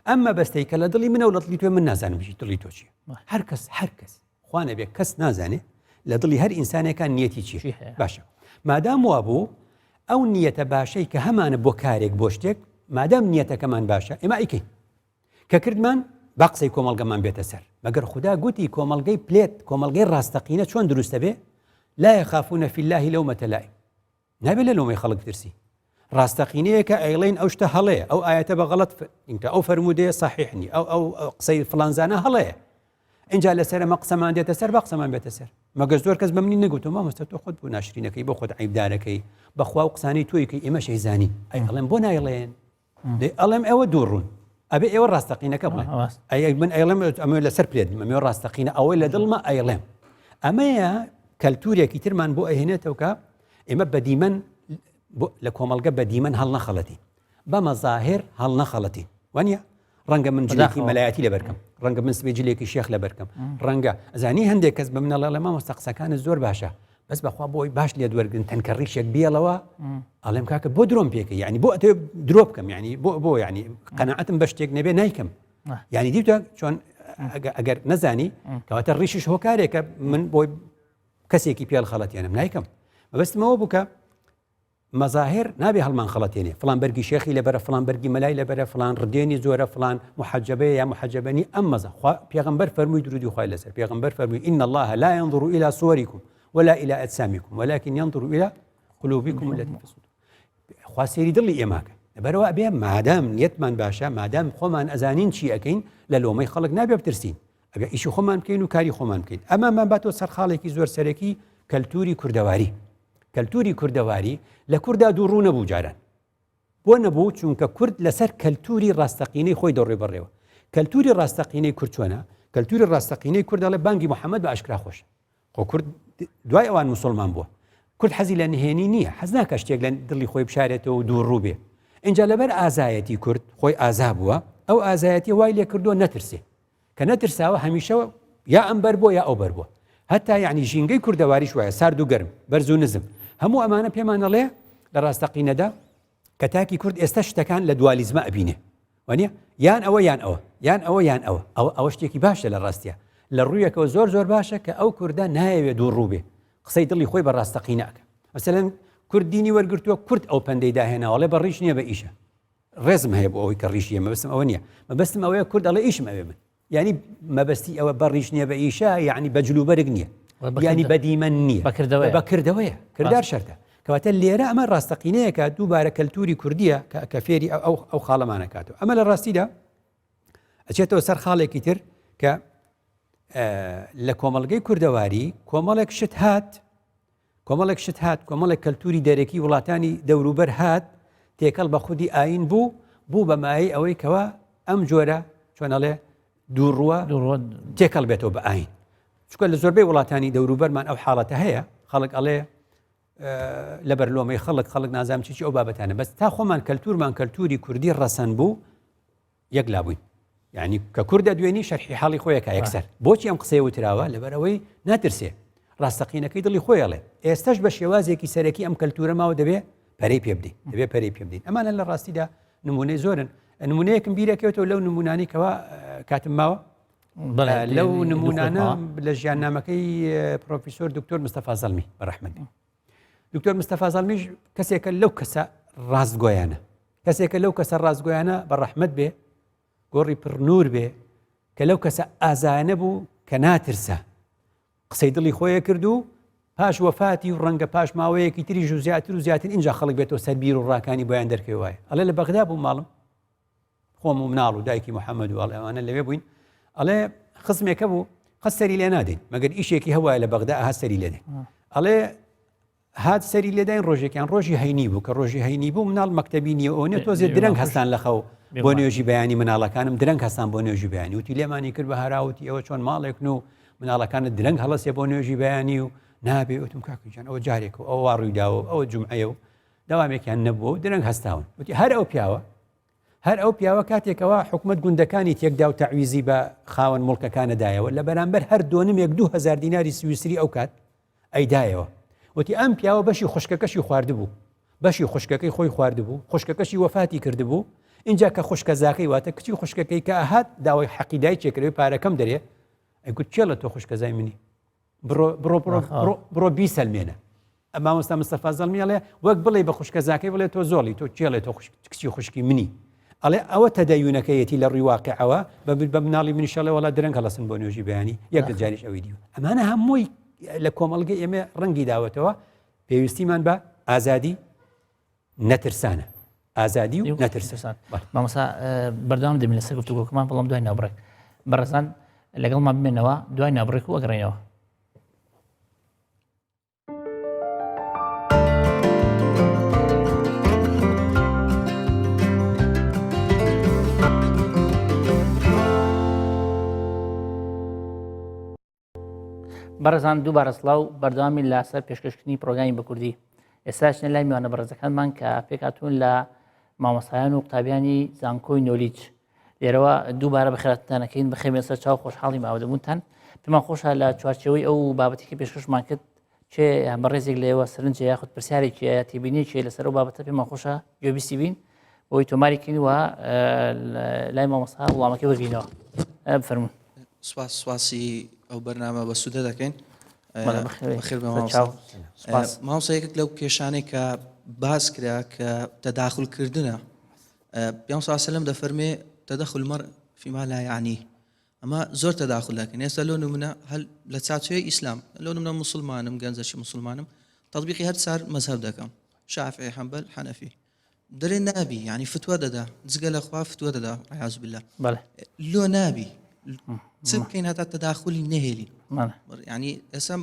B: ئەم مەبەستەی کە لە دڵی منە و لە دڵی تۆ من نازانم بژی دڵی تۆ چیە هەر کەس هەر کەس خوانە بێ کەس نازانێ لە دڵی هەر ئینسانێکان نیەتی چیە باشە مادام وابوو ئەو نیەتە باشەی کە هەمانە بۆ کارێک بۆ شتێک مادام نیەتەکەمان باشە ئێمە ئەیکەین کە کردمان با قسەی کۆمەڵگەمان بێتە سەر. مەگەر خودا گوتی کۆمەڵگەی پلێت، کۆمەڵگەی ڕاستەقینە چۆن دروست دەبێ؟ لا یخافون فی اللە لومە لائم. نابێ لە لۆمەی خەڵک بترسی. ڕاستەقینەیەکە ئەیڵێن ئەو شتە هەڵەیە، ئەو ئایەتە بە غەڵەت ئینکە ئەو فەرموودەیە سەحیح نی، ئەو ئەو قسەی فڵان زانا هەڵەیە. ئینجا لەسەر ئەمە قسەمان دێتە سەر با قسەمان بێتە سەر. مەگەر زۆر کەس بە منی نەگوتووە مامۆستا تۆ خۆت بۆ ناشرینەکەی بۆ خۆت عەیبدارەکەی بەخوا و قسانەی تۆی کەی ئێمەش ئەیزانین. ئەی ئەڵێم بۆ نایڵێن؟ دەی ئەڵێم ئێوە دوو ڕوون ئەبێ ئێوە ڕاستەقینەکە بڵێن ئەی من ئەیڵێم ئەمە لەسەر پلێت بم ئەمە ڕاستەقینە ئەوەی لە دڵمە ئەیڵێم ئەمەیە کەلتورێکی ترمان بۆ ئەهێنێتەوە کە ئێمە بەدیمەن لە کۆمەڵگە بەدیمەن هەڵنەخەڵەتی بە مەزاهر هەڵنەخەڵەتی وانە ڕەنگە من جلێکی مەلایەتی لەبەرکەم ڕەنگە من سبێ جلێکی شێخ لەبەرکەم ڕەنگە ئەزانی هەندێک کەس بە منەڵێ مامۆستا قسەکانت زۆر باشە بەس بەخوا بۆی باش لێت وەرگن تەنکە ڕیشێک بێڵەوە ئەڵێم کاکە بۆ درۆم پێکە یعنی بۆ ئەتەوێ درۆ بکەم یعنی بۆ بۆ یعنی قەنەعەتم بە شتێک نەبێ نایکەم یعنی دیتە چۆن ئەگەر نەزانی کەواتە ڕیشیش هۆکارێکە من بۆی کەسێکی پێڵ خەڵەتێنم نایکەم مەبەستمەوە بووکە مەزاهر نابێ هەڵمان خەڵەتێنێ فڵان بەرگی شێخی لەبەرە فڵان بەرگی مەلای لەبەرە فڵان ڕدێنی زۆرە فڵان محەجەبەیە یا محەجەبە نی ئەم مەزە خوا پێغەمبەر فەرمووی درودی خوای لەسەر پێغەمبەر فەرمووی ان الله لا ينظر الى صوركم ولا الى اجسامكم ولكن ينظر الى قلوبكم التي في الصدور خوا سەیری دڵی ئێماکە لەبەرەوە ئەبێ مادام نیەتمان باشە مادام خۆمان ئەزانین چی ئەەکەین لە لۆمەی خەڵک نابێ بترسین ئەگە ئیشی خۆمان بکەین و کاری خۆمان بکەین ئەمەمان باتەوە سەر خاڵێکی زۆر سەرەکی کەلتوری کوردەواری کەلتوری کوردەواری لە کوردا دووڕوو نەبوو جاران. بۆ نەبوو؟ چونکە کورد لەسەر کەلتوری ڕاستەقینەی خۆی دەڕۆی بەڕێوە. کەلتوری ڕاستەقینەی کورد چۆنە؟ کەلتوری ڕاستەقینەی کورد دەڵێ بانگی محەممەد بە ئاشکرا خۆشە. خۆ کورد دوای ئەوان موسڵمان بووە. کورد حەزی لە نهێنی نییە، حەز ناکا شتێک لە دڵی خۆی بشارێتەوە و دووڕوو بێ. ئینجا لەبەر ئازایەتی کورد خۆی ئازا بووە، ئەو ئازایەتیە وای لێ کردووە نەترسێ. کە نەترساوە هەمیشە یا ئەم بەر بووە یا ئەو بەر بووە هەتا یعنی ژینگەی کوردەواریش وایە سارد و گەرم بەرز و نزم هەموو ئەمانە پێمان ئەڵێ لە ڕاستەقینەدا کە تاکی کورد ئێستا شتەکان لە دوالیزمە ئەبینێ وانە یان ئەوە یان ئەوە یان ئەوە یان ئەوە ئەوە ئەوە شتێکی باشە لە ڕاستە لە ڕوویەکەوە زۆر زۆر باشە کە ئەو کوردە نایەوێت دوو ڕوو بێ قسەی دڵی خۆی بە ڕاستەقینەکە مەسەلەن کورد دینی وەرگتووە کورد ئەو پەندەی داهێناوەڵێ بە ڕیش نییە بە ئیشە. ڕێزم هەیە بۆ ئەوەی کە ڕیش نیە مەبەستم ئەوە نییە مەبەستم ئەوەیە کورد ئەڵێ ئیشم ئەوێ من یعنی مەبەستی ئەوە بە ڕیش نییە بە ئیشە یعنی بە جلوبەرگ نییە یعنی بە دیمەن نییە
A: بەکردەوە
B: بەکردەوەیە کردار شەرتە کەواتە لێرە ئەمە ڕاستەقینەیەکە دووبارە کەلتوری کوردیە کە فێری ئەو ئەو خاڵەمانەکاتەوە ئەمە لە ڕاستیدا ئەچێتەوە سەر خاڵێکی تر کە لە کۆمەڵگەی کوردەواری کۆمەڵێک شت هات کۆمەڵێک شت هات، کۆمەڵێک کەلتوری دەرەکی وڵاتانی دەوروبەر هات، تێکەڵ بە خودی ئایین بوو، بوو بە مایەی ئەوەی کەوا ئەم جۆرە چۆن ئەڵێ دووڕووە تێکەڵ بێتەوە بە ئایین. چونکە لە زۆربەی وڵاتانی دەوروبەرمان ئەو حاڵەتە هەیە، خەڵک ئەڵێ لەبەر لۆمەی خەڵک خەڵک نازانم چی چی ئەو بابەتانە بەس تا خۆمان کەلتورمان کەلتوری کوردی ڕەسەن بوو یەک لا بووین یعنی کە کوردە دوێنی شەرحی حاڵی خۆیەکە یەکسەر بۆچی ئەم قسەیە وتراوە لەبەرەوەی ناترسێ ڕاستەقینەکەی دڵی خۆی ئەڵێ ئێستش بە شێوازێکی سەرەکی ئەم کەلتورە ماوە دەبێ پەرەی پێ بدەین دەبێ پەرەی پێ بدەین ئەمانە لە ڕاستیدا نمونەی زۆرن نمونەیەکم بیرەکەوێتەوە لەو نمونانی کەوا کاتم ماوە لەو نمونانە لە ژیاننامەکەی پرۆفیسۆر دکتۆر مستەفا زەڵمی بەڕەحمەت دکتۆر مستەفا زەڵمیش کەسێکە لەو کەسە ڕاستگۆیانە کەسێکە لەو کەسە ڕاستگۆیانە بە ڕەحمەت بێ گۆڕی پڕنور بێ کە لەو کەسە ئازایانە بوو کە ناترسە قسەی دڵی خۆیە کرد و پاش وەفاتی و ڕەنگە پاش ماوەیەکی تریش و زیاتر و زیاتر اینجا خەڵک بێتەوە سەر بیر و ڕاکانی بۆیان دەرکەوێ وایە ئەڵێ لە بەغدا بوو ماڵم خۆم و مناڵ و دایکی محەممەد و ئەڵێ ئەوانە لەوێ بووین ئەڵێ خزمێکە بوو قەت سەری لێ نادەین مەگەر ئیشێکی هەوایە لە بەغدا ئەها سەری لێدەین ئەڵێ هات سەری لێداین ڕۆژێکیان ڕۆژی هەینی بوو کە ڕۆژی هەینی بوو مناڵ مەکتەبی نییە ئەو تۆزێ درەنگ هەستان لە خەو بۆ نوێژی بەیانی مناڵەکانم درەنگ هەستان بۆ نوێژی بەیانی وتی لێمانی کرد بە هەراوتی ئەوە چۆن ماڵێکن و مناڵەکانت درەنگ هەڵەسێ بۆ نوێژی بەیانی و نابێ وتم کاکەجان ئەوە جارێک و ئەوە وا ڕوویداوە ئەوە جومعەیە و دەوامێکیان نەبووە و درەنگ هەستاون وتی هەر ئەو پیاوە هەر ئەو پیاوە کاتێکەوە حکومت گوندەکانی تێکدا و تەعویزی بە خاوەن مڵکەکانە دایەوە لە بەرامبەر هەر دۆنمێک 2000 دیناری سویسری ئەو کات ئەیدایەوە وتی ئەم پیاوە بەشی خوشکەکەشی خواردبوو بەشی خوشکەکەی خۆی خواردبوو خوشکەکەشی وەفاتی کردبوو اینجا کە خوشکە زاکەی واتە کچی خوشکەکەی کە ئەهات داوای حەقی دایکێ کردەوەی پارەکەم دەرێ ئەیگوت کێڵە تۆ خوشکەزای منی بڕۆ بڕۆ بڕۆ بڕۆ بڕۆ بیسەلمێنە مامۆستا مستەفا زەڵمی ئەڵێ وەک بڵێ بە خوشکەزاکەی بڵێ تۆ زۆڵی تۆ کێڵێ تۆ کچی خوشکی منی ئەڵێ ئەوە تەدەیونەکەیەتی لە ڕووی واقعەوە بە بە مناڵی منیش ئەڵێ وەڵا درەنگ هەڵەسن بۆ نوێژی بەیانی یەک جاریش ئەوی دیوە ئەمانە هەمووی لە کۆمەڵگەی ئێمە ڕەنگی داوەتەوە پێویستیمان بە ئازادی نەترسانە ئازادی و نەترسان
A: مامۆسا بەردەوام دەبین لەسەر گفتوگۆکەمان بەڵام دوای ناوبڕێک بەڕێزان لەگەڵمان بمێنەوە دوای ناوبڕێک و ئەگەڕێنەوە. بەڕێزان دووبارە سڵاو بەردەوامی لەسەر پێشکەشکردنی پرۆگرامی بە کوردی ئێستا چنە لای میوانە بەڕێزەکانمان کە پێکهاتوون لە مامۆستایان و قوتابیانی زانکۆی نۆلیج لێرەوە دووبارە بەخێراتانەکەین بخێمێ سەر چاو خۆشحاڵی ماوەدەبوونتان پێمان خۆشە لە چوارچێوەی ئەو بابەتی کە پێشکەشمان کرد چێ بەڕێزێک لێوە سەرنجە یاخود پرسیارێکی یا تێبینیەکی لەسەر ئەو بابەتە پێمان خۆشە گوێبیستی بین بۆی تۆماری کەین و لای مامۆستا وڵامەکەی وەرگینەوە بفەرموون
C: سپاس سپاسی ئەو بەرنامە بە سوودە دەکەین مامۆستا یەکێک لەو کێشانەی کە باس کرا کە تەداخل کردنە پێ سلم دەفەرمێ تدخل المرء فيما لا يعنيه ئەمە زۆر تەداخل دەکەن ئێستا لۆ نمونە هەل لە چاچوێ ئیسلام لۆ نمونە مسلمانم گەنجەشی مسلمانم تطبیقی هەر چار مەزهەب دەکەم شافعی حەنبەل حەنەفی دەرێ نابی یعنی فتوە دەدا جگە لە خوا فتوە دەدا عیاذ بالله لۆ نابی چ بکەین هەتا تەداخلی نەهێلی ینی ئێستا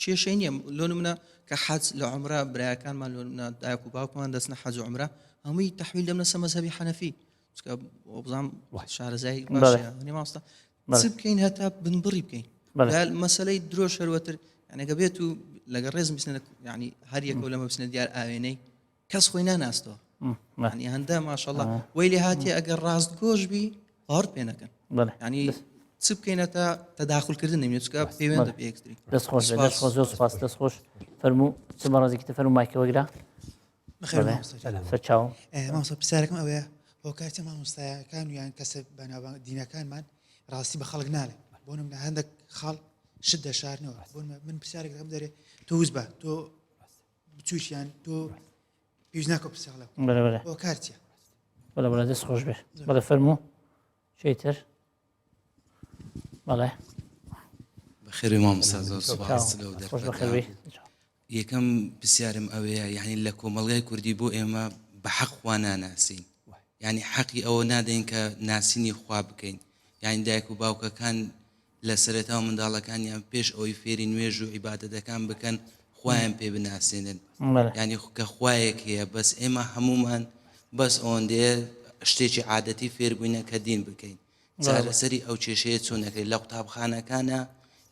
C: کێشەی نییە لۆ نمونە کە حەج لە عمرە برایەکانمان لۆ نمونە دایک و باوکمان دەستنە حەج و عمرە هەمووی تحویل دەمنە سە مەزهەبی حەنەفی چکە بزانام شارەزای ماستە چ بکەین هەتا بنبڕی بکەین مەسلەی درۆ شەروەتر یانەگە بێت و لەگە ڕێزم بسنە ینی هەر یەکەو لەمە بچنە دیار ئاوێنەی کەس خۆی ناناستەوە ینی هەندە ماشەڵە وی لێ هااتێ ئەگەر ڕاست گۆش بی باوەڕ پێ نەکەن ینی چ بکەینە تا تەداخلکردن نەمێت چکە پێوەندە پێ یەکتری
A: دەست خۆش دەست خۆش زۆر سپاس دەست خۆش فەرموو چ بەڕێزێکی تر فەرموو مایکەوەگرە سەرچاو
D: مامۆستا پرسیارەکەم ئەوەیە هۆکارچە مامۆستایەکان و یان کەسە بەناوبانگ دینەکانمان ڕاستی بە خەڵک ناڵێ بۆ نمونە هەندێک خاڵ شت دەشارنەوە بۆ من پرسیارێک دەکەم دەرێ تۆ وز بە تۆ بچووکیان تۆ پێویست ناکە پرسیار لە هۆکار چیە؟
A: بەڵێ بەڵێ دەست خۆش بێ بەڵێ فەرموو چیتر بەڵێ
E: بەخێربێی مامۆستا زۆر سوپاس لەو دەرفەتە. یەکەم پرسیارم ئەوەیە یعنی لە کۆمەڵگای کوردی بۆ ئێمە بە حەق خوا ناناسین یعنی حەقی ئەوە نادەین کە ناسینی خوا بکەین یعنی دایک و باوکەکان لە سەرەتاوە منداڵەکانیان پێش ئەوەی فێری نوێژ و عیبادەتەکان بکەن خوایان پێ بناسێنن یعنی کە خوایەک هەیە بەس ئێمە هەمومان بەس ئەوەندەیە شتێکی عادەتی فێر بووینە کە دین بکەین چارەسەری ئەو کێشەیە چۆن ئەکرێت لە قوتابخانەکانە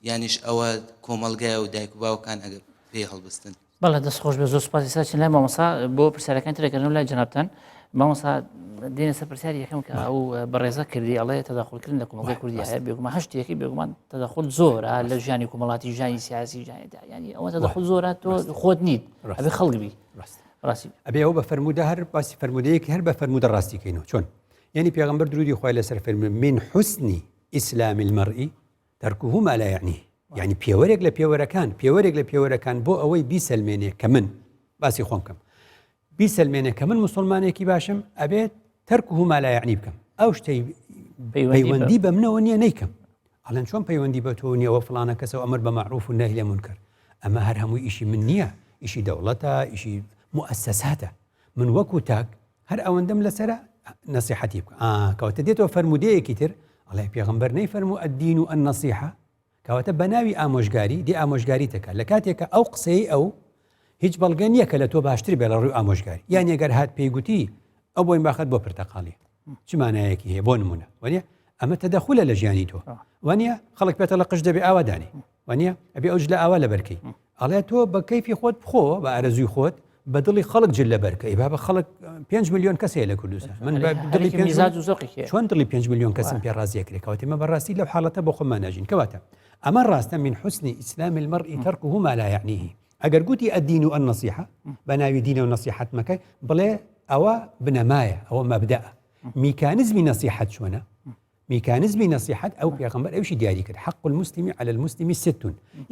E: یانیش ئەوە کۆمەڵگایە و دایک و باوکان ئەگەر پێی هەڵبستن.
A: بەڵێ دەست خۆش بێ زۆر سوپاس ئێستا چین لای مامۆستا بۆ پرسیارەکان ترەکەنەوە لای جەنابتان مامۆستا دێنە سەر پرسیاری یەکەم کە ئەو بەڕێزە کردی ئەڵێ تەداخلکردن لە کۆمەڵگەی کوردی هەیە بێگومان هەر شتێکی بێگومان تەداخل زۆرە لە ژیانی کۆمەڵاتی ژیانی سیاسی ژیانی ینی ئەوە تەداخل زۆرە تۆ خۆت نیت ئەبێ خەڵک بی
B: ڕاستی ئەبێ ئەو بە فەرموودە هەر باسی فەرموودەیەک هەر بە فەرموودە ڕاستیکەینەوە چۆن یعنی پێغەمبەر درودی خوای لەسەر فەرمی من حسنی ئیسلام المرئی ترکه ما لا یعنیه یعنی پێوەرێک لە پێوەرەکان پێوەرێک لە پێوەرەکان بۆ ئەوەی بیسەلمێنێ کە من باسی خۆم کەم بیسەلمێنێ کە من مسلمانێکی باشم ئەبێت ترکه ما لا یعنی بکەم ئەو شتەی پەیوەندی بە منەوە نییە نیکەم ئەڵێن چۆن پەیوەندی بە تۆ نییەوە فلانە کەسەوە ئەمر بە معروف و نهی لە منکر ئەمە هەر هەمووی ئیشی من نییە ئیشی دەوڵەتە ئیشی مؤسساتە من وەکو تاک هەر ئەوەندەم لەسرە نەسیحەتی بکە کەواتە دێتەوە فەرمودەیەکی تر ئەڵێ پێغمبەر نەی فەرموو الدین و النصیحە کەواتە بە ناوی ئامۆژگاری دی ئامۆژگاری تەکە لە کاتێکە ئەو قسەی ئەو هیچ بەڵگە نییە کە لە تۆ باشتر بێ لە ڕووی ئامۆژگاری یان ئەگەر هات پێی گوتی ئەو بۆی باخەت بۆ پرتەقاڵی چ مانایەکی هەیە بۆ نمونە وانە ئەمە تەدەخولە لە ژیانی تۆ وانە خەڵک پێتە لە قژ دەبێ ئاوادانی وانە ئەبێ ئەو جلە ئاوا لەبەرکەی ئەڵێ تۆ بە کەیفی خۆت بخۆ بە ئارەزوی خۆت بە دڵی خەڵک جل لەبەرکە ئی بابە خەڵک 5 میلیۆن کەس هەیە لە کوردستان من بە دڵی چۆن دڵی 5 میلیۆن کەسم پێ ڕازیەکرێت کەواتە مە بەڕاستی لەو حاڵەتە بۆ خۆمان ناژین کەواتە ئەمە ڕاستە من حسن ئیسلام المرء ترکه ما لا يعنيه ئەگەر گوتی الدین و النصیحە بە ناوی دینە و نەسیحەت مەکە بڵێ ئەوە بنەمایە ئەوە مەبدەئە میکانزمی نەسیحەت چۆنە میکانزمی نەسیحەت ئەو پێغەمبەر ئەوشی دیاری کرد حق المسلم على المسلم ست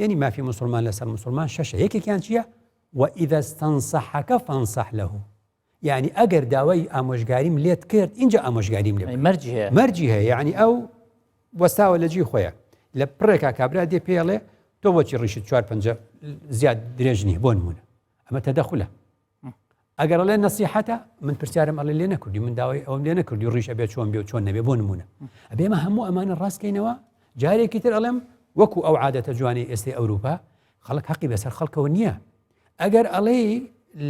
B: یعنی مافی مسلمان لەسەر مسلمان شەشە یەکێکیان چییە وإذا استنصحك فانصح له یعنی ئەگەر داوای ئامۆژگاریم لێت کرد اینجا ئامۆژگاریم لێ
A: مەرجی هەیە
B: مەرجی هەیە یعنی ئەو وەستاوە لە جی خۆیە لە پڕێکا کابرا دێ پێڵێ تۆ بۆچی ڕیشت چوار پەنجە زیاد درێژ نییە بۆ نمونە ئەمە تەدەخولە ئەگەر ئەڵێ نەسیحەتە من پرسیارم ئەڵێ لێ نەکردی من داوای ئەوم لێ نەکردی ڕیش ئەبێ چۆن بێ و چۆن نەبێ بۆ نمونە ئەبێ ئمە هەموو ئەمانە ڕاستکەینەوە جارێکی تر ئەڵێم وەکو ئەو عادەتە جوانی ئێستای ئەوروپا خەڵک حەقی بەسەر خەڵکەوە نییە ئەگەر ئەڵێ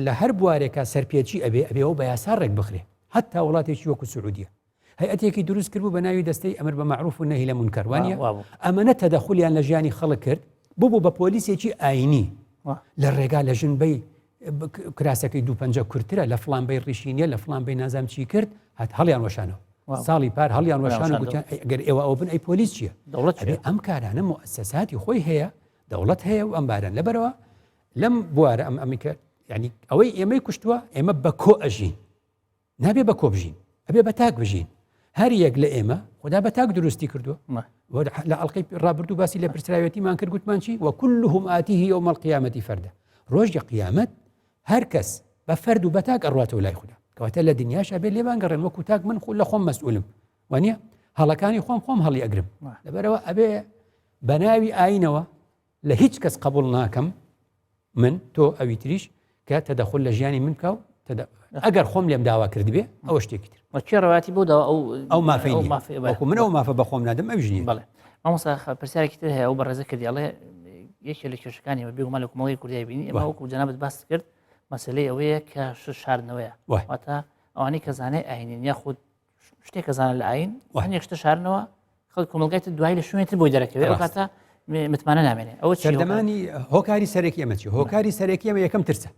B: لە هەر بوارێکە سەرپێچی ئەبێ ئەبێەوە بە یاسا ڕێک بخرێ حتا وڵاتێکی وەکو سعودیە هەیئەتێکی دروست کردبوو بە ناوی دەستەی ئەمر بە مەعروف و نەهی لە مونکەر وانە ئەمەنە تەدەخولیان لە ژیانی خەڵک کرد ببوو بە پۆلیسێکی ئاینی لە ڕێگا لە ژن بەی کراسەکەی دوو پەنجە کورترە لە فلان بەی ڕیشینە لە فلان بەی نازام چی کرد هەت هەڵیان وەشانەوە ساڵی پار هەڵیان وەشان گوتیان ئەگەر ئێوە ئەو بن ئەی پۆلیس چییە دەوڵەت ئەم کارانە موسەساتی خۆی هەیە دەوڵەت هەیە و ئەم باران لەبەرەوە لەم بوارە ئەم ئەمیکە ینی ئەوەی ئێمەی کوشتووە ئێمە بە کۆ ئەژین نابێ بە کۆ بژین ئەبێ بە تاک بژین هەر یەک لە ئێمە خدا بە تاک دروستی کردووە لە ئەڵلقەی ڕابردوو باسی لە پرسراوێتیمان کرد گوتمان چی وكلهم آتيه يوم القيامة فردا ڕۆژی قیامەت هەر کەس بە فەرد و بە تاک ئەڕاتەوە لای خدا کەواتە لە دنیاش ئەبێ لێمان گەڕێن وەکو تاک من خو لە خۆم مەسئولم وانە هەڵەکانی خۆم خۆم هەڵی ئەگرم لەبەرەوە ئەبێ بە ناوی ئاینەوە لە هیچ کەس قبول ناکەم من تۆ ئەوی تریش کە تەدەخل لە ژیانی من بکە و ئەگەر خۆم لێم داوا کردبێ ئەوە شتێکی تر
A: کێ ڕەواتی بۆ داوا ئەو
B: ئەو مافەی وەکو من ئەو مافە بە خۆم نادەم ئەویش نییە
A: بەڵێ مامۆستا پرسیارێکی تر هەیە ئەو بەڕێزە کردی ئەڵێ یەکێ لە کێشەکانی بە بێگومان لە کۆمەڵی کوردی بینی ئێمە وەکو جەنابت باست کرد مەسلەی ئەوەیە کە شاردنەوەیە واتە ئەوانەی کە زانای ئاینین یاخود شتێک کە زانە لە ئاین هەندێک شتە شارنەوە خەڵک کۆمەڵگای تر دوای لە شوێنی تر بۆی دەرەکەوێت ئەو کاتە متمانە نامێنێ
B: ئەوە سەردەمانی هۆکاری سەرەکی ئەمە چی هۆکاری سەرەکی ئەمە یەکەم ترسە